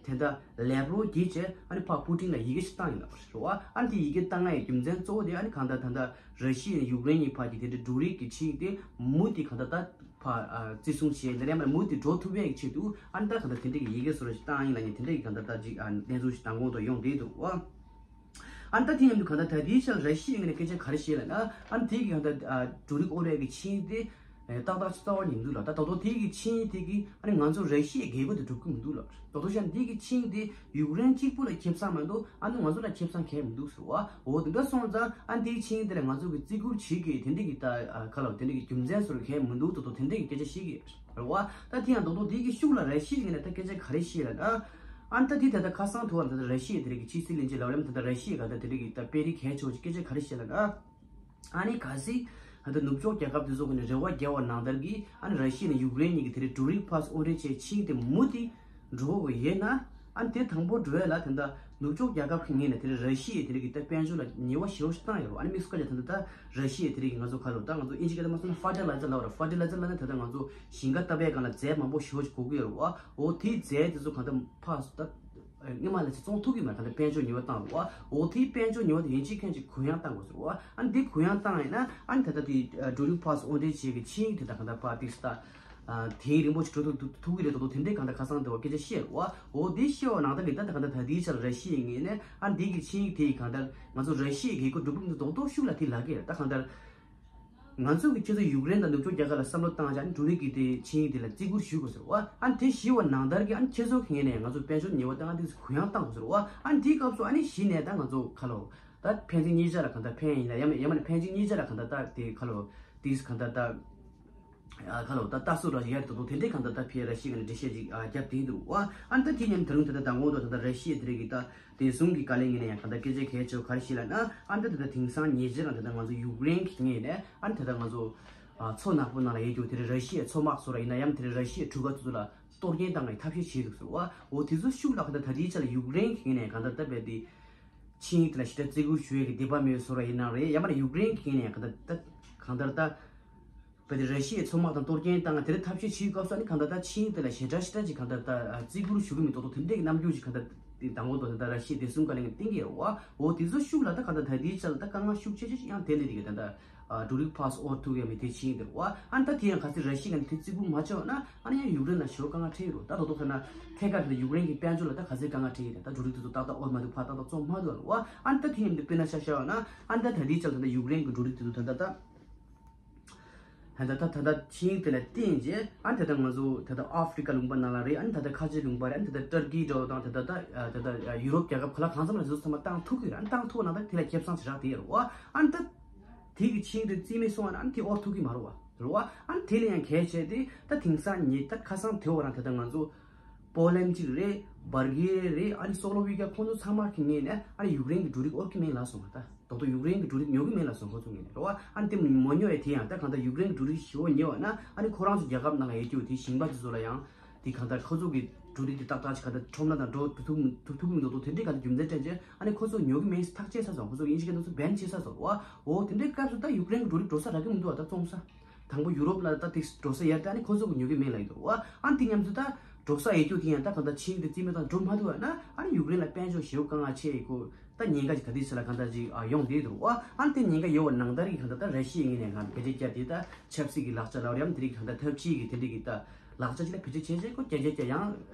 དེ་ད་ལེབ་རོ་བརྒྱུད་བྱས་ཨ་ནི་ཕར་པུ་ཏིན་ལ་ཡི་གེ་ཞིག་བཏང་ཡིན་ལབ་རེད་བ། ཨ་ནི་དེ་ཡི་གེ་བཏང་ཡའི་རྒྱུ་མཚན་གཙོ་བོ་དེ་ཨ་ནི་གང་ལྟར་ད་ལྟ་ར་ཤི་ཡ་ཡུཀ་རེན་གཉིས་བར་གྱི་དེ་འདྲའི་འབྲུ་རིགས་ཀྱི་ཆིངས་དེ་མུ་མཐུད་གང་ལྟར་ད། ཕར་ཨ་བརྩི་སྲུང་བྱས་ནས་ལན་མ་མུ་མཐུད་འགྲོ་ཐུབ་པའི་ཆེད་དུ་ཨ་ནི་ད་གང་ལྟར་དེ་འདྲའི་ཡི་གེ་བཟོ་འདྲ་ཞིག་བཏང་ཡིན་ལབ་མཁན་དེ་འདྲའི་གང་ལྟར་ད་ཅིག་ཨ་གནས་ཚུལ་ཞིག་མདང་དགོང་དུ་ཡོང་བསྡད་འདུག་བ། ཨ་ནི་ད་དེ་མཉམ་དུ་གང་ལྟར་ད་ལྟའི་ཆར་ར་ཤི་ཡའི་ངོས་ནས་སྐད་ཆ་ག་རེ་བཤད་ལབ་ན་ཨ་ནི་དེ་གི་གང་ལྟར་ཨ་འབྲུ་རིགས་དབོར་ཡས་ཀྱི་ཆིངས་དེ་ཨེ་ཏག་ཏག་རྩ་བ་ཉིད་མི་འདུག་ལབ། ད་ད་དུང་དེ་གི་ཆིངས་དེ་གི་ཨ་ནི་ང་ཚོ་ར་ཤི་ཡའི་རྒྱལ་ཁབ་དེ་སྒྲུབ་ཀྱི་མི་འདུག་ལབ། ད་དུང་ཡང་འདི་གི་ཆིངས་དེ་ཡུཀ་རེན་གཅིག་པུ་ལ་ཁེ་བཟང་མ་གཏོགས་ཨ་ནི་ང་ཚོ་ལ་ཁེ་བཟང་གང་ཡང་མི་འདུག་ཟེར་བ། འོ་དེ་འདྲ་སོང་ཙང་ཨ་ནི་དེའི་ཆིངས་དེ་ལ་ང་ཚོ་གི་བརྩི་བཀུར་བྱེད་ཀྱི་དེ་འདྲ་གི་ད་ཨ་ག་ལ་དེ་འདྲ་གི་རྒྱུ་མཚན་བཟོ་རྒྱུ་གང་ཡང་མི་འདུག་ད་དུང་དེ་འདྲ་གི་སྐད་ཆ་བཤད་ཀྱི་རེད་བ། ད་དེ་ཡང་ད་དུང་དེ་གི་ཤུགས་ལ་ར་ཤི་ཡའི་ངོས་ནས་ད་སྐད་ཆ་ག་རེ་བཤད་ལབ་ན་ཨ་ནི་ད་དེ་ད་ལྟ་ཁ་སང་ཐུག་པ་ལ་ད་ལྟ་ར་ཤི་ཡའི་དེ་འདྲ་གི་ཕྱི་སྲིད་བློན་ཆེན་ལབ་རེད་མ། ད་ལྟ་ར་ཤི་ཡའི་ག་ད་དེ་འདྲ་གི་ད་དཔོན་རིགས་གལ་ཆེ་བ་ཅིག་སྐད་ཆ་ག་རེ་བཤད་ལབ་ན། ཨ་ནི་གལ་སྲིད་ད་ལྟ་ནུབ་ཕྱོགས་རྒྱལ་ཁབ་དེ་ཚོ་གི་ནས་རེ་བ་རྒྱག་པ་ནང་ལྟར་གྱི་ཨ་ནི་ར་ཤི་ཡ་ནས་ཡུཀ་རེན་གཉིས་ཀྱི་དེ་རིང་འབྲུ་རིགས་ཕར་ཚུར་དབོར་འདྲེན་བྱས་ཆིངས་དེ་མུ་མཐུད་འགྲོ་དགོས་ཡོད་ན། ཨ་ནི་དེ་དང་པོ་འགྲོ་ཡ་ལ་ད་ལྟ་ནུབ་ཕྱོགས་རྒྱལ་ཁབ་ཀྱི་ངོས་ནས་དེ་རིང་ར་ཤི་ཡའི་དེ་རིང་གི་ད་དཔལ་འབྱོར་ལ་ཉེས་པ་ཞེ་པོ་ཞིག་བཏང་ཡོད་རེད། ཨ་ནི་དམིགས་སུ་བཀར་ཡ་ད་ལྟ་ད་ར་ཤི་ཡའི་དེ་རིང་གི་ང་ཚོ་ག་ལ་ད་ང་ཚོ་ཨིན་ཇི་སྐད་ཐོག་མ་གསུངས་ན་ཕར་ཊི་ལའི་ཛར་ལབ་ར། ཕར་ཊི་ལའི་ཛར་ལབ་ན་ད་ལྟ་ང་ཚོ་ཞིང་ཁ་བཏབ་པའི་སྒང་ལ་རྫས་མང་པོ་ཞེ་པོ་ཞིག་དགོས་ཀྱི་ཡོད་རེད་བ། འོ་དེའི་རྫས་དེ་ཚོ་གང་ལྟར་ཕར་ད་སྔོན་མ་ལ་ཅིག་བཙོང་ཐུབ་ཀྱི་མ་རེད། གང་ལྟར་དཔལ་འབྱོར་ཉེས་པ་བཏང་རེད་བ། འོ་དེའི་དཔལ་འབྱོར་ཉེས་པ་དེ་ཡིན་གཅིག་མིན་གཅིག་གུ་ཡངས་བཏང་དགོས་ཟེར་བ། ཨ་ནི་དེ་གུ་ཡངས་བཏང་ཡིན་ན་ཨ་ནི་ད་ལྟ་དེ་འབྲུ་རིགས་ཕར་ཚུར་དབོར་འདྲེན་བྱེད་ཀྱི་ཆིངས་དེ་དང་གང་ལྟར་ཕར་ཏིག་ས་ད་དེ་རིང་པོ་ཞིག་འགྲོ་ཐུབ་ཐུབ་ཀྱི་རེད། ད་དུང་དེ་འདྲའི་གང་ལྟར་ཁ་སང་དེ་བ་སྐད་ཆ་བཤད་རེད་བ། འོ་དེ་བཤད་པ་ནང་ལྟར་གི་ད་ད་གང་ལྟར་ད་དེའི་ཆར་ར་ཤི་ཡའི་ངོས་ནས་ཨ་ནི་དེ་གི་ཆིངས་དེ་ཡི་གང་ལྟར་ང་ཚོ་ར་ཤི་ཡའི་རྒྱལ་ཁབ་སྒྲུབ་ཀྱི་འདུག་རྡོག་རྡོག་ཤུགས་ལ་དེ་ལབ་ཀྱི་རེད། ད་གང་ལྟར། ང་ཚོ་གི་ཁྱེད་ཚོ་ཡུཀ་རེན་དང་ནུབ་ཕྱོགས་རྒྱལ་ཁབ་ལ་བསམ་བློ་བཏང་བྱས་ཨ་ནི་འབྲུ་རིགས་ཀྱི་དེ་ཆིངས་དེ་ལ་བརྩི་བཀུར་ཞུ་དགོས་ཟེར་བ། ཨ་ནི་དེ་ཞུས་པ་ནང་ལྟར་གྱི་ཨ་ནི་ཁྱེད་ཚོ་གི་ངོས་ནས་ང་ཚོ་དཔལ་འབྱོར་ཉེས་པ་བཏང་ཨ་ནི་དེ་གུ་ཡངས་བཏང་དགོས་ཟེར་བ། ཨ་ནི་དེའི་སྐབས་སུ་ཨ་ནི་གཞི་ནས་ད་ང་ཚོ་ག་ལོ་ད་ཕན་ཚུན་གཉིས་ཆ་ལ་གང་ལྟར་ཕན་ཡིན་ན་ཡང་མིན་ཡང་མིན་ན་ཕན་ཚུན་གཉིས་ཆ་ལ་གང་ལྟར་ད་དེ་ག་ལོ་དེ་གང་ལྟར་ད་ཨ་ག་ལོ་ད་ལྟ་སུ་ར་ཡར་དུ་དེ་འདྲའི་གང་ལྟར་ད་ཕན་ར་ཤི་ཡ་ནས་འགྲེལ་བཤད་ཅིག་ཨ་བརྒྱབ་དེ་འདུག་བ། ཨ་ནི་ད་དེ་ཉིན་དེ་རིང་ད་ལྟ་དང་པོ་དུ་ད་ལྟ་ར་ཤི་ཡ་དེ་རིགས་ཀྱི་ད། དེ་གསུམ་གྱི་བཀའ་ལན་ངོས་ནས་ཡང་གང་ལྟར་སྐད་ཆ་གལ་ཆེ་བ་ག་རེ་ཞིག་ལབ་ན། ཨ་ནི་ད་ལྟ་དེང་སང་ཉེ་ཆར་རང་ད་ལྟ་ང་ཚོ་ཡུཀ་རེན་གྱི་ངོས་ནས་ཨ་ནི་ད་ལྟ་ང་ཚོ་ཨ་མཚོ་ནག་པོ་ནང་ལ་ཡོད་རྒྱུ་དེ་རེད། ར་ཤི་ཡའི་མཚོ་དམག་ཚོ་ར་ཡིན་ན་ཡང་དེ་རེད། ར་ཤི་ཡའི་གྲུ་ཁ་ཚོ་ལ་གཏོར་སྐྱོན་བཏང་བའི་ཐབས་ཤེས་བྱས་འདུག་ཟེར་བ། འོ་དེ་ཚོ་ཤུགས་ལ་གང་ལྟར་ད་ལྟའི་ཆ་ལ་ཡུཀ་རེན་གྱི་ངོས་ནས་གང་ལྟར་ད་བས་དེ་ཆིངས་དེ་ལ་ཞེ་དྲག་བརྩི་བཀུར་ཞུ་ཡས་ཀྱི་འདོད་པ་མེད་བཟོ་ར་ཡིན་ན་རེད། ཡང་མ་རེད་ཡུཀ་རེན་གྱི་ངོས་ནས་གང་ལྟར་ད་གང་ལྟར་ད། བས་ཏེ་ར་ཤི་ཡའི་མཚོ་དམག་དང་གཏོར་སྐྱོན་བཏང་དེར་ཐབས་ཤེས་བྱེད་སྐབས་སུ་ཨ་ནི་གང་ལྟར་ད་ཆིངས་དེ་ལ་ཞེ་དྲག་ཞེ་དྲག་ཅིག་གང་ལྟར་ད་བརྩི་བཀུར་ཞུ་གི་མི་ཏོག་ཏོག་དེ་འདྲའི་རྣམ་འགྱུར་ཅིག་གང་ལྟར་དེ་དང་པོ་ཏོག་ཏོག་ད་ར་ཤི་ཡའི་བདེ་སྲུང་བཀའ་བློན་གྱིས་བསྟན་གྱི་ཡོད་བ། འོ་དེ་ཚོ་ཤུགས་ལ་ད་གང་ལྟར་ད་ལྟའི་ཆ་ལ་ད་དཀའ་ངལ་ཤུགས་ཆེ་ཆེ་ཅིག་ཡང་དེ་ལས་དེ་ག་ད་ལྟ་འབྲུ་རིགས་ཕར་ཚུར་དབོར་ཐུབ་ཡ་མེད་དེ་ཆིངས་དེ་རེད་བ། ཨ་ནི་ད་དེ་ཡང་ག་ཚོད་ར་ཤི་ཡ་ག་ནས་དེ་བརྩི་བཀུར་མ་བྱས་པ་ན་ཨ་ནི་ཡང་ཡུཀ་རེན་ལ་ཞེ་པོ་དཀའ་ངལ་འཕྲད་ཀྱི་རེད། ད་ཏོག་ཏོག་ཁ་ན་ཐད་ཀར་དེ་ཡུཀ་རེན་གྱི་དཔལ་འབྱོར་ལ་ད་ག་ཚོད་དཀའ་ངལ་འཕྲད་ཀྱི་རེད། ད་འབྲུ་རིགས་དེ་ཚོ་ཏག་ཏག་དབོར་མ་ཐུབ་ཕར་ཏག་ཏག་བཙོང་མ་ཐུབ་རེད་བ། ཨ་ནི་ད་དེ་ཡང་དེ་དཔེར་ན་ཆ་བཞག་པ་ན་ཨ་ནི་ད་ད་ལྟའི་ཆ་ལ་ད་ལྟ་ཡུཀ་རེན་གྱི་འབྲུ་རིགས་དེ་ཚོ་ད་ལྟ་ད། ད་ལྟ་ད་ལྟ་ཆིངས་དེ་ལ་བརྟེན་རྗེས་ཨ་ནི་ད་ལྟ་ང་ཚོ་ད་ལྟ་ཨ་ཧྥི་རི་ཀ་ལུང་པ་ནང་ལ་རེད། ཨ་ནི་ད་ལྟ་ཁ་ཆེ་ལུང་པ་རེད། ཨ་ནི་ད་ལྟ་ཏུར་ཀི་འདྲ་བོ་དང་ད་ལྟ་ད་ད་ལྟ་ཡུ་རོབ་རྒྱལ་ཁབ་ག་ལ་གང་འཚམ་ལ་དེ་ཚོ་ཚང་མ་བཏང་ཐུབ་ཀྱི་རེད། ཨ་ནི་བཏང་ཐུབ་པ་ནང་ད་དེ་ལ་ཁེ་བཟང་ཞེ་དྲག་དེ་ཡོད་རེད་བ། ཨ་ནི་ད་དེ་གི་ཆིངས་དེ་རྩིས་མེད་སོང་བ་ན་ཨ་ནི་དེ་དབོར་ཐུབ་ཀྱི་མ་རེད་བ། རེད་བ། ཨ་ནི་དེ་ལས་ཡང་གལ་ཆེ་དེ་ད་དེང་སང་ཉིན་ད་ཁ་སང་དེ་འོ་རང་ད་ལྟ་ང་ཚོ་པོ་ལན་གཅིག་རེད། བལ་གྷི་རི་ཡ་རེད། ཨ་ནི་སོ་ལོ་ཝི་ཀ་ཁོང་ཚོ་ཚང་མ་གི་ངོས་ནས་ཨ་ནི་ཡུཀ་རེན་གྱི་འབྲུ་རིགས་དབོར་གྱི་མེད་ལབ་སོང་བ། ད་རྡོག་རྡོག་ཡུཀ་རེན་གྱི་འབྲུ་རིགས་ཉོ་གི་མེད་ལབ་སོང་ཁོང་ཚོ་ངོས་ནས་རེད་བ། ཨ་ནི་དེ་མ་ཉོ་ཡ་དེ་ཡང་ད་གང་ལྟར་ཡུཀ་རེན་གྱི་འབྲུ་རིགས་ཞེ་པོ་ཉོས་པ་ན་ཨ་ནི་ཁོ་རང་ཚོ་རྒྱལ་ཁབ་ནང་ལ་ཡོད་རྒྱུ་དེ་ཞིང་པ་དེ་ཚོ་ལ་ཡང་དེ་གང་ལྟར་ཁོ་ཚོ་གི་འབྲུ་རིགས་དེ་ཏག་ཏག་ཅིག་གང་ལྟར་ཁྲོམ་ར་དང་འགྲོ་ཐུབ་ཐུབ་ཐུབ་ཐུབ་མི་འདུག་ཐུག་དེ་འདྲའི་གང་ལྟར་རྒྱུ་མཚན་སྤྲད་རྗེས་ཨ་ནི་ཁོ་ཚོ་ཉོ་གི་མེད་ཐག་བཅད་ཚར་སོང་། ཁོ་ཚོ་དབྱིན་ཇི་སྐད་དུ་སུ་བན་བྱས་ཚར་སོང་བ། འོ་དེ་འདྲའི་སྐབས་སུ་ད་ཡུཀ་རེན་གྱི་འབྲུ་རིགས་འགྲོ་ས་རག་གི་མི་འདུག་བ། ད་བཙོང་ས། དང་པོ་ཡུ་རོབ་ལ་ད་ཏིག་འགྲོ་ས་ཡར་ད་ནི་ཁོ་ཚོ་གི་ཉོ་གི་མེད་ལ་ཡིན་འདུག་བ། ཨ་དེ་མཉམ་དུ་ད་འགྲོ་ས་ཡོད་རྒྱུ་དེ་ཡང་ད་གང་ལྟར་ཕྱིན་དེ་རྩིས་མེད་དང་འགྲོ་མ་ཐུབ་བ་ན་ཨ་ནི་ཡུཀ་རེན་ལ་དཔལ་འབྱོར་ཞེ་པོ་དཀའ་ངལ་ཆེ་ཡི་གོ། ད་ཉེན་ཁ་ཅིག་ད་ལྟའི་ཆ་ལ་གང་ལྟར་ཅིག་ཡོང་བསྡད་འདུག་བ། ཨ་དེ་ཉེན་ཁ་ཡོད་པ་ནང་ལྟར་གྱི་གང་ལྟར་ད་ར་ཤི་ཡའི་ངོས་ནས་གང་བེད་སྤྱོད་བརྒྱབ་དེ་ད་ཆབ་སྲིད་ཀྱི་ལག་ཆ་ལབ་རེད་དེ་རིགས་གང་ལྟར་ཐབས་ཤེས་ཀྱི་དེ་འདྲས་ཀྱི་ད་ལག་ཆ་ཅིག་ལ་བེད་སྤྱོད་བྱས་རྗེས་ཁོ་བརྒྱ་ཆ་བརྒྱ་ཡང་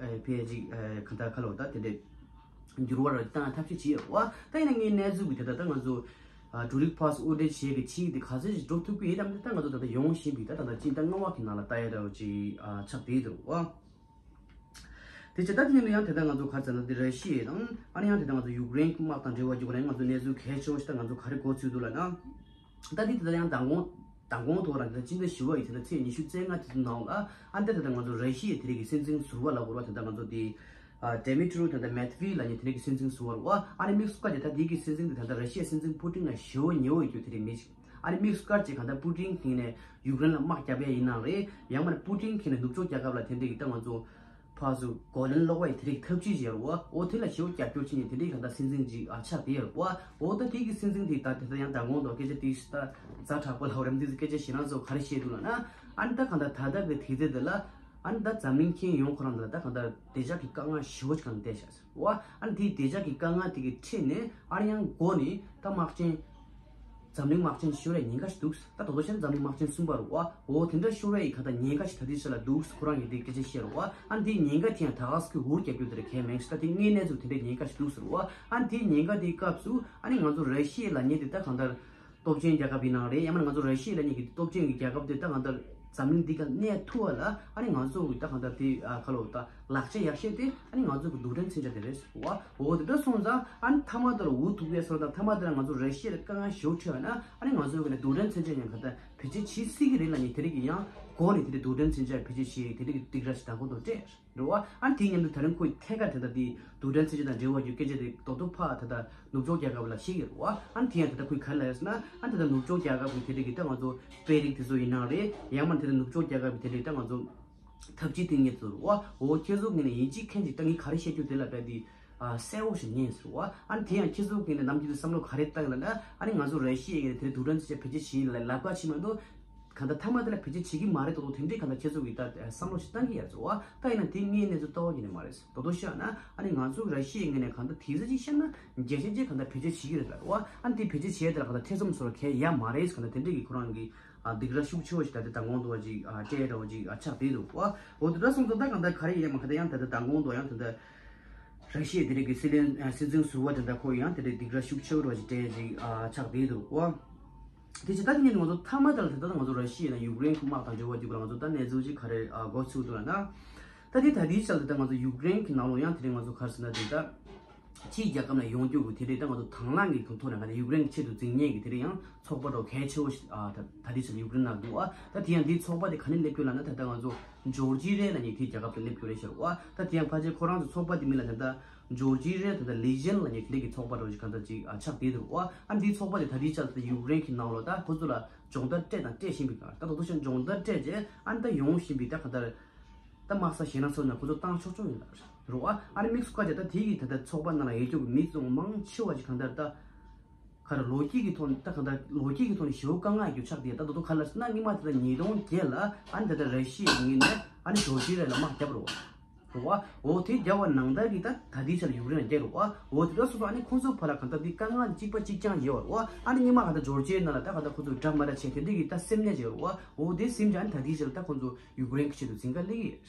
ཕལ་ཅིག་གང་ལྟར་ཁ་ལོ་ད་དེ་འདྲས་འགྱུར་བ་ར་བཏང་ཐབས་ཤེས་བྱས་ཡོད་བ། ད་ཡིན་ན་ངའི་གནས་ཚུལ་གྱི་དེ་ད་ད་ང་ཚོ་འབྲུ་རིགས་ཕར་ཚུར་དབོར་འདྲེན་བྱེད་ཀྱི་ཆེད་དེ་ག་ཚོད་ཅིག་འགྲོ་ཐུབ་ཀྱི་ཡོད་དམ་དེ་ད་ང་ཚོ་ད་ལྟ་ཡོང་བཞིན་པའི་ད་ད་ལྟ་སྤྱི་ཟླ་ལྔ་པ་གི་ནང་ལ་ལྟ་ཡ་འདྲ་བོ་ཅིག་ཆགས་བསྡད་འདུག་བ། དེ་བྱས་ད་དེ་ནས་ཡང་དེ་ལྟར་ང་ཚོ་ག་རེ་ཟེར་ན་དེ་ར་ཤི་ཡ་དང་ཨ་ནི་ཡང་དེ་ལྟར་ང་ཚོ་ཡུཀ་རེན་གྱི་དམག་དང་འབྲེལ་བ་རྒྱུག་ནས་ང་ཚོ་གནས་ཚུལ་གལ་ཆེ་བོ་ཞིག་ད་ང་ཚོ་ག་རེ་གོ་ཚུལ་འདུག་ལབ་ན། ད་དེ་དེ་ལྟར་ཡང་མདང་དགོང་མདང་དགོང་ཐོག་རང་དེ་ལྟར་སྤྱི་ཟླ་བཞི་པ་ཡི་དེ་ལྟར་ཚེས་ཉི་ཤུ་རྩ་ལྔ་དེ་ཚོ་ནང་ལ་ཨ་ནི་ད་དེ་ལྟར་ང་ཚོ་ར་ཤི་ཡའི་དེ་རིགས་ཀྱི་སྲིད་འཛིན་ཟུར་པ་ལབ་དགོས་རེད་བ། དེ་ལྟར་ང་ཚོ་དེ་ཨ་ཌི་མི་ཊི་རོ་དེ་ལྟར་མེད་ཝེ་ཌེབ་ལབ་མཁན་དེ་རིགས་ཀྱི་སྲིད་འཛིན་ཟུར་པ་རེད་བ། ཨ་ནི་དམིགས་སུ་བཀར་ཏེ་ད་དེ་གི་སྲིད་འཛིན་དེ་ད་ལྟ་ར་ཤི་ཡའི་སྲིད་འཛིན་པུ་ཏིན་ལ་ཞེ་པོ་ཉེ་བོ་ཡོད་རྒྱུ་དེ་རིགས་མི་ཞིག་ཨ་ནི་དམིགས་སུ་བཀར་ཅིག་གང་ལྟར་པུ་ཏིན་གིས་ནས་ཡུཀ་རེན་ལ་དམག་རྒྱབ་ཡ་ཡིན་ནའང་རེད། ཡང་མིན་ན་པུ་ཏིན་གིས་ནས་ནུབ་ཕྱོགས་རྒྱལ་ཁབ་ལ་དེ་འདྲ་གི་ད་ང་ཚོ་ཕར་ཚུར་རྒོལ་ལན་སློག་པ་ཡི་དེ་འདྲ་གི་ཐབས་ཇུས་ཡོད་རེད་བ། འོ་དེ་ལ་ཞེ་པོ་རྒྱབ་སྐྱོར་བྱེད་མཁན་དེ་འདྲ་གི་གང་ལྟར་སྲིད་འཛིན་ཅིག་ཨ་ཆགས་བསྡད་ཡོད་རེད་བ། འོ་ད་དེ་གི་སྲིད་འཛིན་དེ་ད་དེ་ལྟར་ཡང་མདང་དགོང་དུ་སྐད་ཆ་དེ་ད་ཛ་དྲག་པོ་ལབ་རེད་མི་འདུག་སྐད་ཆ་ཞེ་དྲག་ཚོ་ག་རེ་བཤད་འདུག་ལབ་ན། ཨ་ནི་ད་གང་ལྟར་ད་ལྟ་གི་དུས་ཚོད་དེ་ལ་ཨ་ནི་ད་འཛམ་གླིང་ཁྱོན་ཡོངས་ཁོ་རང་ལ་ད་གང་ལྟར་བདེ་འཇགས་ཀྱི་དཀའ་ངལ་ཞེ་པོ་ཅིག་གང་བསྟན་བཞག་ཟེར་བ། ཨ་ནི་དེའི་བདེ་འཇགས་ཀྱི་དཀའ་ངལ་དེ་གི་ཁྲོད་ནས་ཨ་ནི་ཡང་མགོ་ནས་ད་དམག་ཆེན། འཛམ་གླིང་དམག་ཆེན་ཤོར་ཡ་ཉེན་ཁ་ཞིག་འདུག་ད་དོ་དོ་བཤད་ན་འཛམ་གླིང་དམག་ཆེན་གསུམ་པ་རུ་བ། འོ་དེ་འདྲ་ཤོར་ཡ་ཡི་ག་ད་ཉེན་ཁ་ཞིག་ད་ལྟའི་ཆ་ལ་འདུག་ཁོ་རང་གིས་དེ་སྐད་ཆ་བཤད་རུ་བ། ཨ་ནི་དེའི་ཉེན་ཁ་དེ་ཡང་ད་ག་སྐུ་འུར་རྒྱབ་རྒྱུ་དེ་རེད་གལ་མེད་ཞིག་ད་དེ་དངོས་གནས་ཚུལ་དེ་འདྲའི་ཉེན་ཁ་ཞིག་འདུག་ཟེར་བ། ཨ་ནི་དེའི་ཉེན་ཁ་དེའི་སྐབས་སུ་ཨ་ནི་ང་ཚོ་ར་ཤི་ཡ་ལབ་མཁན་དེ་ད་གང་ལྟར་སྟོབས་ཆེན་རྒྱལ་ཁབ་ཡིན་ནའང་རེད། ཡང་མིན་ན་ང་ཚོ་ར་ཤི་ཡ་ལབ་མཁན་གྱི་སྟོབས་ཆེན་གྱི་རྒྱལ་ཁབ་དེ་ད་གང་ལྟར་འཛམ་གླིང་འདི་ག་གནས་ཐུབ་པ་ལ་ཨ་ནི་ང་ཚོ་གི་ད་གང་ལྟར་དེ་ཨ་ཁ་ལོ་ད། ལག་ཆ་ཡག་ཤོས་དེ་ཨ་ནི་ང་ཚོ་གི་རྡུལ་ཕྲན་མཚོན་ཆ་དེ་རེད་ཟེར་བ། འོ་དེ་འདྲ་སོང་ཙང་ཨ་ནི་མཐའ་མ་དེ་ལ་འུ་ཐུག་ཡས་སོང་ཙང་མཐའ་མ་དེ་ལ་ང་ཚོ་ར་ཤི་ཡ་ལ་དཀའ་ངལ་ཞེ་པོ་འཕྲད་པ་ན་ཨ་ནི་ང་ཚོ་གི་ནི་རྡུལ་ཕྲན་མཚོན་ཆ་ཡང་ག་ད་བེད་སྤྱོད་བྱེད་སྲིད་ཀྱི་རེད་ལབ་ནས་དེ་རིགས་ཀྱི་ཡང་འགོ་ནས་དེ་འདྲའི་རྡུལ་ཕྲན་མཚོན་ཆ་བེད་སྤྱོད་བྱེད་ཡས་དེ་རིགས་ཀྱི་སྡིགས་ར་ཞིག་དང་པོ་དང་སྤྲད་རེད་བ། ཨ་ནི་དེའི་མཉམ་དུ་ད་རིང་ཁོས་ཐད་ཀར་དེ་ལྟ་དེ་རྡུལ་ཕྲན་མཚོན་ཆ་དང་འབྲེལ་བ་ཡོད་སྐད་ཆ་དེ་རྡོག་རྡོག་ཕར་ད་ལྟ་ནུབ་ཕྱོགས་རྒྱལ་ཁབ་ལ་བཤད་ཀྱི་རེད་བ། ཨ་ནི་དེ་ཡང་ད་ལྟ་ཁོས་ག་རེ་ལབ་ཡོད་ཟེར་ན་ཨ་ནི་ད་ལྟ་ནུབ་ཕྱོགས་རྒྱལ་ཁབ་ཀྱི་དེ་རིགས་ཀྱི་ད་ང་ཚོ་དཔོན་རིགས་དེ་ཚོ་ཡིན་ནའང་རེད། ཡང་མིན་ད་ལྟ་ནུབ་ཕྱོགས་རྒྱལ་ཁབ་ཀྱི་དེ་རིགས་ད་ང་ཚོ། ཐབས་ཇུས་དེ་ངས་ཚོར་བ། འོ་ཁྱེད་ཚོ་གིས་ནི་ཡིན་གཅིག་མཁན་གཅིག་ད་ངས་ག་རེ་བཤད་རྒྱུ་དེ་ལ་བལྟས་ཏེ་ཨ་གསལ་བོ་ཞིག་ཉན་ཟེར་བ། ཨ་ནི་དེ་ཡང་ཁྱེད་ཚོ་གིས་ནི་ནམ་རྒྱུན་དུ་བསམ་བློ་ག་རེ་བཏང་ཡོད་ལབ་ན་ཨ་ནི་ང་ཚོ་ར་ཤི་ཡ་གིས་ནི་དེ་རྡུལ་ཕྲན་མཚོན་ཆ་བེད་སྤྱོད་བྱེད་ཡིན་ལབ་ལབ་ཁ་ཕྱེ་མ་གཏོགས་གང་ལྟར་མཐའ་མ་དེ་ལ་བེད་སྤྱོད་བྱེད་ཀྱི་མ་རེད་དོ་དོ་དེ་འདྲས་གང་ལྟར་ཁྱེད་ཚོ་གིས་ད་བསམ་བློ་ཞིག་བཏང་གི་ཡོད་ཟེར་བ། ད་ཡིན་ན་དེ་ངས་གནས་ཚུལ་ལྟ་བ་ཡིན་ནི་མ་རེད་ཟེར་དོ་དོ་བཤད་ན་ཨ་ནི་ང་ཚོ་ར་ཤི་ཡ་གིས་ནི་གང་ལྟར་དེ་ཚོ་ཅིག་བཤད་ན་བརྒྱ་ཆ་བརྒྱ་གང་ལྟར་བེད་སྤྱོད་བྱེད་ཀྱི་རེད་ལབ་བ། ཨ་ནི་དེ་བེད་སྤྱོད་བྱས་དེ་ལ་གང་ལྟར་ཐེ་ཚོམ་བཟོ་ར་གལ་ཡ་མ་རེད་ཟེར་གང་ལྟར་དེ་འདྲས་ཀྱི་ཁོ་རང་གི་ཨ་སྡིགས་ར་ཤུགས་ཆེ་བོ་ཞིག་ད་ལྟ་དང་གོང་དུ་བ་ཅིག་ཨ་སྤྲད་ར་བ་ཅིག་ཨ་ཆགས་བསྡད་འདུག་བ། འོ་དེ་འདྲ་སོང་ཙང་ད་གང་ལྟར་ག་རེ་ཡིན་ཡང་མ་ག་ད་ཡང་ད་ལྟ་དང་གོང་དུ་ཡང་ད་ལྟ་ར་ཤི་ཡའི་དེ་རིགས་ཀྱི་སྲིད་བློན་ཨ་སྲིད་འཛིན་ཟུར་པ་དེ་འདྲ་ཁོ་ཡང་དེ་འདྲའི་སྡིགས་ར་ཤུགས་ཆེ་བོ་ར་ཅིག་སྤྲད་ཅིག་ཨ་ཆགས་བསྡད་འདུག་བ། དེ་ཕྱིར་ད་དེ་ནས་ང་ཚོ་མཐའ་མ་དེ་ལ་ད་ལྟ་ང་ཚོ་ར་ཤི་ཡ་ན་ཡུཀ་རེན་གྱི་དམག་དང་འབྲེལ་བ་ཅིག་ལ་ང་ཚོ་ད་གནས་ཚུལ་ཅིག་ག་རེ་ཨ་གོ་ཚུགས་འདུག་ལབ་ན། ད་དེ་ད་ལྟའི་ཆར་ལ་ད་ང་ཚོ་ཡུཀ་རེན་གྱི་ནང་ལོགས་ཡང་དེ་རིང་ང་ཚོ་ག་རེ་ཟེར་ན་དེ་ད། ཕྱིའི་རྒྱལ་ཁབ་ནས་ཡོང་རྒྱུ་གི་དེ་རིགས་ད་ང་ཚོ་དང་བླངས་ཀྱི་ཐོག་ནས་ག་ནས་ཡུཀ་རེན་གྱི་ཆེད་དུ་འཛིང་ཉེས་ཀྱི་དེ་རིགས་ཡང་ཚོགས་པ་འདྲ་གལ་ཆེ་བོ་ཞིག་ཨ་ད་ད་ལྟའི་ཆར་ཡུཀ་རེན་ནང་འདུག་ཨ། ད་དེ་ཡང་འདིའི་ཚོགས་པ་དེ་ག་ནས་སླེབས་རྒྱུ་ལབ་ན་ད་ལྟ་ང་ཚོ་ཇོར་ཇི་རེ་ལབ་མཁན་དེའི་རྒྱལ་ཁབ་ཏུ་སླེབས་རྒྱུ་རེད་ཤག་ཨ། ད་དེ་ཡང་ཕལ་ཆེར་ཁོ་རང་ཚོ་ཚོགས་པ་དེ་མིང་ལ་ད་ལྟ་ཇོར་ཇི་རེ་ད་ལྟ་ལི་ཇན་ལབ་མཁན་དེ་འདྲ་གི་ཚོགས་པ་འདྲ་ཞིག་གང་ལྟར་ཅིག་ཨ་ཆགས་བསྡད་འདུག་ཨ། ཨ་འདིའི་ཚོགས་པ་དེ་ད་ལྟའི་ཆར་ད་ཡུཀ་རེན་གྱི་ནང་ལོགས་ད་ཁོ་ཚོ་ལ་སྦྱོང་བརྡར་སྤྲད་དང་སྤྲད་བཞིན་པའི་སྐབས་ད་དོ་དོ་ཤ་སྦྱོང་བརྡར་སྤྲད་རྗེས་ཨ་ནི་ད་ཡོང་བཞིན་པའི་ད་གང་ལྟར། ད་དམག་ས་ཞེད་སྣང་ཚོར་ན་ཁོ་ཚོ་བཏང་ཆོག་ཆོག་ཡིན་ལ་རེད་བ། ཨ་ནི་དམིགས་སུ་བཀར་བྱས་ད་དེ་གི་ད་ལྟ་ཚོགས་པ་ནང་ལ་ཡོད་རྒྱུ་གི་མི་ཚོ་མང་ཆེ་བ་ཞིག་གང་ལྟར་ད་ག་རེ་ལོ་རྒྱུས་ཀྱི་ཐོག་ནས་ད་གང་ལྟར་ལོ་རྒྱུས་ཀྱི་ཐོག་ནས་ཞེ་པོ་དཀའ་ངལ་རྒྱུ་ཆགས་དེ་ད་དོ་དོ་ག་ལ་ཟེར་ན་སྔོན་མ་དེ་ད་ཉིས་སྟོང་བརྒྱད་ལ་ཨ་ནི་ད་ལྟ་ར་ཤི་ཡའི་ངོས་ནས་ཨ་ནི་ཇོར་ཇི་ར་ལ་དམག་བརྒྱབ་རེད་བ། རེད་བ། འོ་དེ་བརྒྱབ་པ་ནང་ལྟར་གྱི་ད་ད་ལྟའི་ཆར་ཡུཀ་རེན་ལ་བརྒྱབ་རེད་བ། འོ་དེ་འདྲ་སོང་ཙང་ཨ་ནི་ཁོང་ཚོ་བར་ལ་གང་ལྟར་དེ་དཀའ་ངལ་གཅིག་པ་གཅིག་རྐྱང་ཡོད་རེད་བ། ཨ་ནི་སྔོན་མ་གང་ལྟར་ཇོར་ཇི་རའི་ནང་ལ་ད་གང་ལྟར་ཁོང་ཚོ་འདྲ་མ་འདྲ་བྱས་དེ་འདྲ་གི་ད་སེམས་ནད་ཅིག་ཡོད་རེད་བ། འོ་དེ་སེམས་ཀྱི་ཨ་ནི་ད་ལྟའི་ཆར་ད་ཁོང་ཚོ་ཡུཀ་རེན་གྱི་ཆེད་དུ་འཛིང་ག་སླེབས་ཀྱི་ཡོད་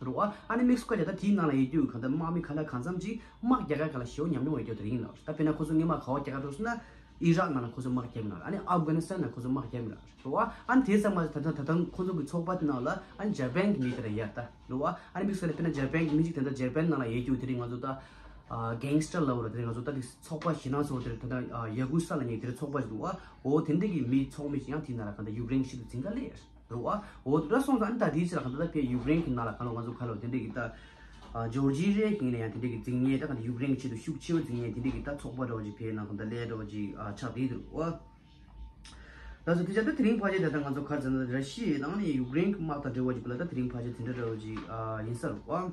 རེད་བ། ཨ་ནི་དམིགས་སུ་བཀར་བྱས་ད་དེའི་ནང་ལ་ཡོད་རྒྱུ་གང་ལྟར་དམག་མི་ག་ལ་གང་འཚམ་ཅིག་དམག་རྒྱག་ག་ག་ལ་ཞེ་པོ་ཉམས་མྱོང་ཡོད་རྒྱུ་དེ་རིང་ལ་རེད། ད་དཔེར་ན་ཁོ་ཚོ་སྔོན་མ་ག་བ་རྒྱག་ག་འགྲོ་སོང་ན་ཨི་རག་ནང་ལ་ཁོ་ཚོ་དམག་རྒྱབ་ཡོད་ན་རེད། ཨ་ནི་ཨབ་གྷ་ནི་སི་ཐན་ནང་ཁོ་ཚོ་དམག་རྒྱབ་ཡོད་ན་རེད་བ། ཨ་ནི་དེ་ཚང་མ་ད་ད་ད་ད་ཁོ་ཚོ་གི་ཚོགས་པ་དེ་ནང་ལ་ཨ་ནི་ཇ་པན་གི་མི་དེ་འདྲ་ཡོད་ད་རེད་བ། ཨ་ནི་དམིགས་བསལ་ལ་དཔེར་ན་ཇ་པན་གི་མི་ཅིག་དེ་འདྲ་ཇ་པན་ནང་ལ་ཡོད་རྒྱུ་དེ་རིང་ང་ཚོ་ད་གེང་སི་ཊར་ལབ་རེད། དེ་རིང་ང་ཚོ་ད་དེ་ཚོགས་པ་ཞེད་སྣང་ཚོགས་དེ་རིང་ད་ད་ཡ་ཀུ་ས་ལབ་མཁན་དེ་རིང་ཚོགས་པ་ཞིག་འདུག་བ། འོ་དེ་འདྲ་གི་མི་ཚོགས་མི་ཞིག་ཡང་དེའི་ནང་ལ་གང་ལྟར་ཡུཀ་རེན་གྱི་ཆེད་དུ་འཛིང་ག་སླེབས་རེད། རེད་བ། འོ་དེ་འདྲ་སོང་ཙང་ཨ་ནི་ད་དེའི་ཕྱིར་གང་ལྟར་ད་ཕའི་ཡུཀ་རེན་གྱི་ནང་ལ་གང་ལ་ང་ཚོ་ག་ལ་དེ་འདྲ་གི་ད་ ཨ་ཇོར་ཇི་ཡའི་ངོས་ནས་ཡང་དེ་འདྲའི་གི་རྫིག་ཉེས་ད་ག་ནས་ཡུཀ་རེན་གྱི་ཆེད་དུ་ཤུགས་ཆེ་བ་རྫིག་ཉེས་དེ་འདྲའི་གི་ད་ཚོགས་པ་འདྲ་བོ་ཅིག་ཕེབས་ན་གང་ལྟར་ལས་འདྲ་བོ་ཅིག་ཨ་ཆགས་བསྡད་འདུག་ཨ། ལགས་སོ། དེ་ཆ་ད་དེ་རིང་ཕལ་ཆེར་ད་ལྟ་ང་ཚོ་ག་རེ་ཟེར་ན་ར་ཤི་ཡ་དང་ནི་ཡུཀ་རེན་གྱི་དམག་དང་འབྲེལ་བ་ཅིག་ལ་ད་དེ་རིང་ཕལ་ཆེར་དེ་འདྲ་འདྲ་བོ་ཅིག་ཨ་ཡིན་ས་རེད་བ།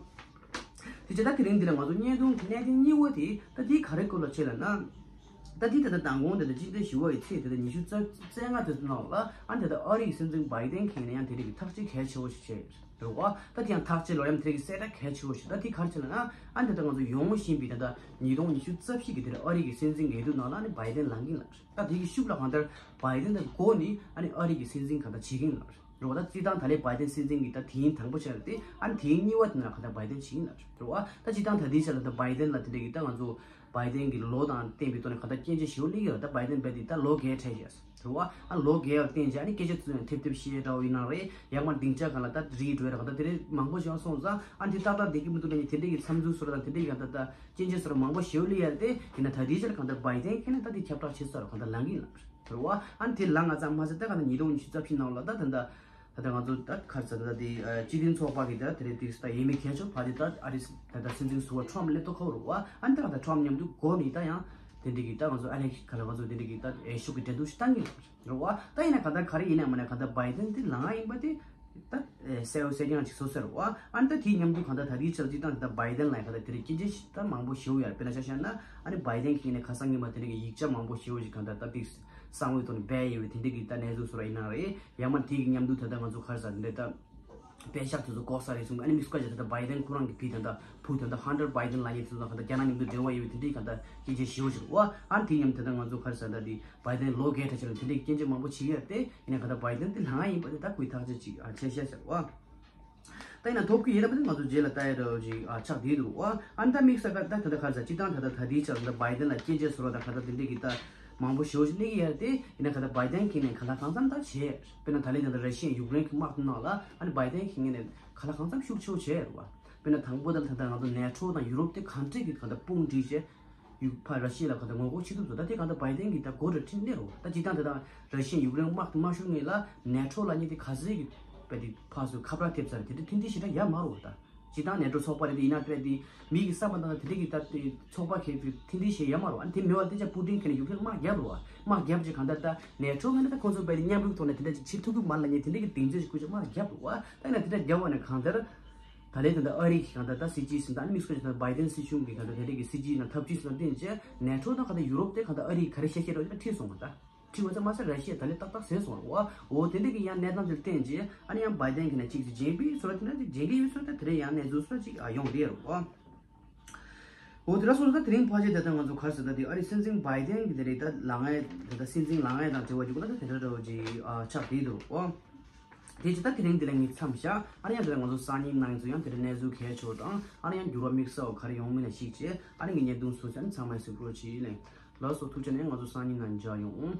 དེ་ཆ་ད་དེ་རིང་འདི་ལ་ང་ཚོ་བརྙན་ཐུང་གི་གནད་དོན་གཉིས་པ་དེ་ད་དེ་ག་རེ་སྐོར་ལ་བྱས་ལབ་ན། ད་དེ་ད་ལྟ་མདང་དགོང་དེ་ད་སྤྱི་ཟླ་བཞི་པ་ཡི་ཚེས་དེ་ད་ཉི་ཤུ་རྩ་རྩ་ལྔ་དེ་ཚོ་ནང་ལ་ཨ་ནི་ད་ལྟ་ཨ་རི་ཡི་སྲིད་འཛིན་བྷའི་ཌེན་གྱིས་ནས་ཡང་དེ་རིགས་ཀྱི་ཐག་གཅོད་གལ་ཆེ་བོ་ཞིག་བྱས་རེད་བ། ད་དེ་ཡང་ཐག་གཅོད་ལོ་ཡང་དེ་རིགས་ཀྱི་གསལ་བསྒྲགས་གལ་ཆེ་བོ་ཞིག་ད་དེ་ག་རེ་བྱས་ལབ་ན། ཨ་ནི་ད་ལྟ་ང་ཚོ་ཡོང་བཞིན་པའི་ད་ལྟ་ཉིས་སྟོང་ཉི་ཤུ་རྩ་བཞི་གི་དེ་རིང་ཨ་རི་གི་སྲིད་འཛིན་འགན་འཁུར་ནང་ལ་ཨ་ནི་བྷའི་ཌེན་ལངས་ཀྱིན་ལབ་རེད། ད་དེ་གི་ཤུགས་ལ་གང་ལྟར་བྷའི་ཌེན་དང་སྒོ་ནས་ཨ་ནི་ཨ་རི་གི་སྲིད་འཛིན་གང་ལྟར་བྱེད་ཀྱིན་ལབ་རེད། རེད་བ། ད་སྤྱིར་བཏང་ད་ལན་བྷའི་ཌེན་སྲིད་འཛིན་གྱི་ད་དེ་རིང་དང་པོ་བྱས་ལ་དེ་ཨ་ནི་དེ་རིང་གཉིས་པ་དེ་ན་གང་ལྟར་བྷའི་ཌེན་བྱེད་ཀྱིན་ལབ་རེད། རེད་བ། ད་སྤྱིར་བཏང་ད་ལྟའི་ཆ་ལ་ད་བྷའི་ཌེན་ལ་དེ་འདྲ་གི་ད་ང་ཚོ་བྷའི་ཌེན་གྱི་ལོ་དང་བསྟན་པའི་ཐོག་ནས་གང་ལྟར་སྐྱོན་ཆ་ཞེ་པོ་སླེབས་ཡོད་རེད། ད་བྷའི་ཌེན་རྦད་དེ་ད་ལོ་བརྒྱད་འཕྲད་ཤག་རེད་བ། ཨ་ལོ་བརྒྱད་ལ་བརྟེན་བྱས་ཨ་ནི་སྐད་ཆ་ཚུར་ཐེབས་ཐེབས་བཤད་འདྲ་བོ་ཡིན་ན་རེད། ཡང་མ་སྡིངས་ཆ་སྒང་ལ་ད་རིགས་འགྲོ་རེད། གང་ལྟར་དེ་རིགས་མང་པོ་ཞིག་སོང་ཙང་ཨ་ནི་དེ་ཏག་ཏག་བསྡད་ཀྱི་མི་འདུག་ལབ་ནས་དེ་འདྲ་གི་འཚབ་འཚུབ་བཟོ་འདྲ་དང་དེ་འདྲ་གི་གང་ལྟར་ད་སྐྱོན་ཆ་བཟོ་འདྲ་མང་པོ་ཞེ་པོ་སླེབས་ཡོད་རེད་དེ། ཡིན་ན་ད་ལྟའི་ཆར་གང་ལྟར་བྷའི་ཌེན་གྱིས་ནི་ད་དེ་ཁྱབ་བསྒྲགས་བྱེད་ས་རུ་གང་ལྟར་ལངས་ཀྱིན་ལབ་རེད་བ། ཨ་ནི་དེ་ལངས་ཙང་མ་ཟད་ད་གང་ལྟར་ཉིས་སྟོང་ཉི་ཤུ་རྩ་བཞི་ནང་ལ་ད་ད་ལྟ་ད་ལྟ་ང་ཚོ་ད་ག་རེ་ཟེར་ད་དེ་ཨ་སྤྱི་མཐུན་ཚོགས་པ་གི་ད་དེ་རིང་དེ་ད་ཡས་མས་གལ་ཆེ་བ་དེ་ད་ཨ་རི་ད་ད་སྲིད་འཛིན་ཟུར་པ་ཊམ་སླེབས་ཐོག་ཁ་བོ་རེད་བ། ཨ་ནི་ད་གང་ལྟར་ཊམ་མཉམ་དུ་སྒོ་ནས་ད་ཡང་དེ་འདྲ་གི་ད་ང་ཚོ་ཨ་ལེ་ག་ལ་ང་ཚོ་དེ་འདྲ་གི་ད་འོས་ཤོག་གི་འགྲན་བསྡུར་ཞིག་བཏང་གི་རེད་བ། ད་ཡིན་ན་གང་ལྟར་ག་རེ་ཡིན་ན་མིན་ན་གང་ལྟར་བྷའི་ཌེན་དེ་ལངས་ཡིན་པ་དེ་ད་གསལ་པོ་གསལ་རྐྱང་ཅིག་བཟོ་ཟེར་བ། ཨ་ནི་ད་དེའི་མཉམ་དུ་གང་ལྟར་ད་དེའི་ཆར་སྤྱིར་བཏང་ད་ལྟ་བྷའི་ཌེན་ལ་གང་ལྟར་དེ་འདྲ་སྐྱོན་ཆ་ཞིག་ད་མང་པོ་ཞེ་པོ་ཡོད་རེད། དཔེར་ན་ཆ་བཞག་ན་ཨ་ནི་བྷའི་ཌེན་གྱིས་ནས་ཁ་སང་ཉིན་མ་དེ་འདྲ་གི་ཡིག་ཆ་མང་པོ་ཞེ་པོ་ཞིག་གང་ལྟར་ད་དེ་གསང་བའི་ཐོག་ནས་སྦས་ཡོད་པའི་དེ་འདྲ་གི་ད་གནས་ཚུལ་བཟོ་འདྲ་ཡིན་ན་རེད། ཡང་མ་དེ་གི་མཉམ་དུ་ད་ལྟ་ང་ཚོ་ག་རེ་ཟེར་དེ་འདྲ་ད་པད་ཤག་དེ་ཚོ་འགོག་ས་རེད་གསུངས། ཨ་ནི་མི་སྐོར་ཅིག་ད་ལྟ་བྷའི་ཌེན་ཁོ་རང་གི་བུ་ད་ལྟ་བུ་ད་ལྟ་ཧན་ཊར་བྷའི་ཌེན་ལབ་མཁན་དེ་ཚོ་དང་ད་ལྟ་རྒྱ་ནག་མཉམ་དུ་འབྲེལ་བ་ཡོད་པའི་དེ་འདྲའི་ད་ལྟ་སྐད་ཆ་ཞེ་པོ་ཞིག་རེད་བ། ཨ་ནི་དེ་མཉམ་དུ་ད་ལྟ་ང་ཚོ་ག་རེ་ཟེར་ད་དེ་བྷའི་ཌེན་ལོ་བརྒྱད་འཕྲད་ཆེད་ལ་དེ་འདྲའི་སྐད་ཆ་མང་པོ་བྱེད་ཀྱི་ཡོད་རེད་དེ། ཡིན་ན་གང་ལྟར་བྷའི་ཌེན་དེ་ལངས་ཡིན་པ་དེ་ད་ཁོའི་ཐག་གཅོད་ཅིག་ཨ་བྱས་ཤག་ཟེར་བ། ད་ཡིན་ན་ཐོབ་ཀྱི་ཡོད་ན་པ་དེ་ང་ཚོ་རྗེས་ལ་ལྟ་ཡ་འདྲ་བོ་ཅིག་ཨ་ཆགས་བསྡད་འདུག་ཨ། ཨ་ནི་ད་དམིགས་བསལ་ད་ད་ལྟ་ག་རེ་ཟེར་སྤྱིར་བཏང་ད་ལྟ་ད་ལྟའི་ཆར་ད་བྷའི་ཌེན་ལ་སྐྱོན་བརྗོད་བཟོ་འདྲ་དང་ག་ད་དེ་འདྲའི་གི་ད་མང་པོ་ཞེ་པོ་ཞིག་སླེབས་ཀྱི་ཡོད་རེད་དེ། ཡིན་ན་ག་ད་བྷའི་ཌེན་གྱིས་ནས་གང་ལ་གང་འཚམ་ད་བྱས། དཔེར་ན་ད་ལན་ད་ལྟ་ར་ཤི་ཡ་ཡུཀ་རེན་གྱི་དམག་དེ་ནང་ལ་ཨ་ནི་བྷའི་ཌེན་གྱིས་ནས་གང་ལ་གང་འཚམ་ཤུགས་ཆེ་བོ་བྱས་རེད་བ། དཔེར་ན་དང་པོ་ད་ལ་ད་ལྟ་ང་ཚོ་ནེ་ཊོ་དང་ཡུ་རོབ་དེ་གང་འདྲ་གི་ག་ད་དཔུང་སྒྲིག་བྱས། ཡུ་ཕར་ར་ཤི་ཡ་ལ་ག་ད་ངོ་རྒོལ་བྱེད་ཐུབ་ཚོ། ད་དེ་གང་ལྟར་བྷའི་ཌེན་གྱིས་ད་གོ་སྒྲ་ཁྲིད་ནས་རོ། ད་སྤྱིར་བཏང་ད་ད་ར་ཤི་ཡ་ཡུཀ་རེན་དམག་དམག་ཤུགས་ངོས་ལ་ནེ་ཊོ་ལབ་མཁན་དེ་ག་ཚོད་ཀྱི་བས་དེ་ཕར་ཚུར་ཁ་བྲལ་ཐེབས་ཚར་དེ་འདྲ་མཐུན་སྒྲིལ་ཞེ་དྲག་ཡོད་མ་རེད་བ། ད་སྤྱིར་བཏང་ནེ་ཊོ་ཚོགས་པ་རེད་དེ་ཡིན་ན་བས་དེ་མི་གི་བསམ་པ་ནང་དེ་འདྲ་གི་ད་དེ་ཚོགས་པ་གས་དེ་མཐུན་སྒྲིལ་ཞེ་ཡོད་མ་རེད་བ། ཨ་ནི་དེ་མེད་བ་དེ་ཅག་པུ་ཏིན་གྱིས་ནས་ཡུཀ་རེན་དམག་བརྒྱབ་རེད་བ། དམག་བརྒྱབ་རྗེས་གང་ལྟར་ད་ནེ་ཊོ་ངོས་ནས་ད་ཁོང་ཚོ་བས་དེ་མཉམ་རུབ་ཐོག་ནས་དེ་འདྲ་ཅིག་བྱེད་ཐུབ་ཀྱི་མ་རེད་ལབ་མཁན་དེ་འདྲ་གི་སྡིངས་ཆ་ཞིག་བསྐོས་བྱས་དམག་བརྒྱབ་རེད་བ། ད་ཡིན་ན་དེ་འདྲ་བརྒྱབ་པ་ནས་གང་ལྟར། ད་ལན་ད་ལྟ་ཨ་རི་གི་གང་ལྟར་ད་སྲིད་ཇུས་ཟིན་ད་ཨ་ནི་དམིགས་བསལ་གྱི་ད་བྷའི་ཌེན་སྲིད་གཞུང་གི་གང་ལྟར་དེ་འདྲ་གི་སྲིད་ཇུས་ནང་ཐབས་ཇུས་ཟིན་ན་བརྟེན་བྱས་ནེ་ཊོ་དང་གང་ལྟར་ཡུ་རོབ་དེ་གང་ལྟར་ཨ་རི་ག་རེ་བཤད་བཤད་རོགས་ཅིག་ད་ཁྲིད་སོང་བ། ད་ཁྲིད་པ་ཙམ་མ་ཟད་ར་ཤི་ཡ་ད་ལན་ཏག་ཏག་ཟས་སོང་བ། འོ་དེ་འདྲ་གི་ཡང་གནས་སྟངས་དེར་བརྟེན་བྱས་ཨ་ནི་ཡང་བྷའི་ཌེན་གྱིས་ནས་ཅིག་ཅིག་བྱིན་པའི་བཟོ་འདྲ་དེ་འདྲ་ཅིག་བྱིན་གྱི་ཡོད་བཟོ་འདྲ་དེ་འདྲ་ཡང་གནས་ཚུལ་བཟོ་འདྲ་ཅིག་ཨ་ཡོང་བསྡད་རེད་བ། འོ་དེ་འདྲ་སོང་ཙང་ད་དེ་རིང་ཕལ་ཆེར་ད་ལྟ་ང་ཚོ་ག་རེ་ཟེར་ད་དེ་ཨ་རི་སྲིད་འཛིན་བྷའི་ཌེན་གྱི་དེ་རིང་ད་ལངས་ཡས་ད་ལྟ་སྲིད་འཛིན་ལངས་ཡས་དང་འབྲེལ་བ་ཅིག་གོ་ད་ད་དེ་འདྲ་འདྲ་བོ་ཅིག་ཨ་ཆགས་བསྡད་འདུག་འོ། དེ་ཅི་ད་དེ་རིང་འདི་ལ་ངས་མཚམས་བཞག་ཨ་ནི་ཡང་དེ་ལ་ང་ཚོ་སང་ཉིན་གནངས་ཚོ་ཡང་དེ་རིང་གནས་ཚུལ་གལ་ཆེ་བ་དང་ཨ་ནི་ཡང་འགྱུར་བ་དམིགས་བསལ་བ་ག་རེ་ཡོང་མིན་ལ་གཞིགས་བྱས་ཨ་ནི་ངས་བརྙན་ཐུང་བཟོས་ཚར་ནས་ཚང་མས་གཟིགས་རོགས་གྱིས་ལེ། ལགས་སོ་ཐུགས་རྗེ་ཆེ་ནས་ང་ཚོ་སང་ཉིན་ནང་མཇལ་ཡོང་།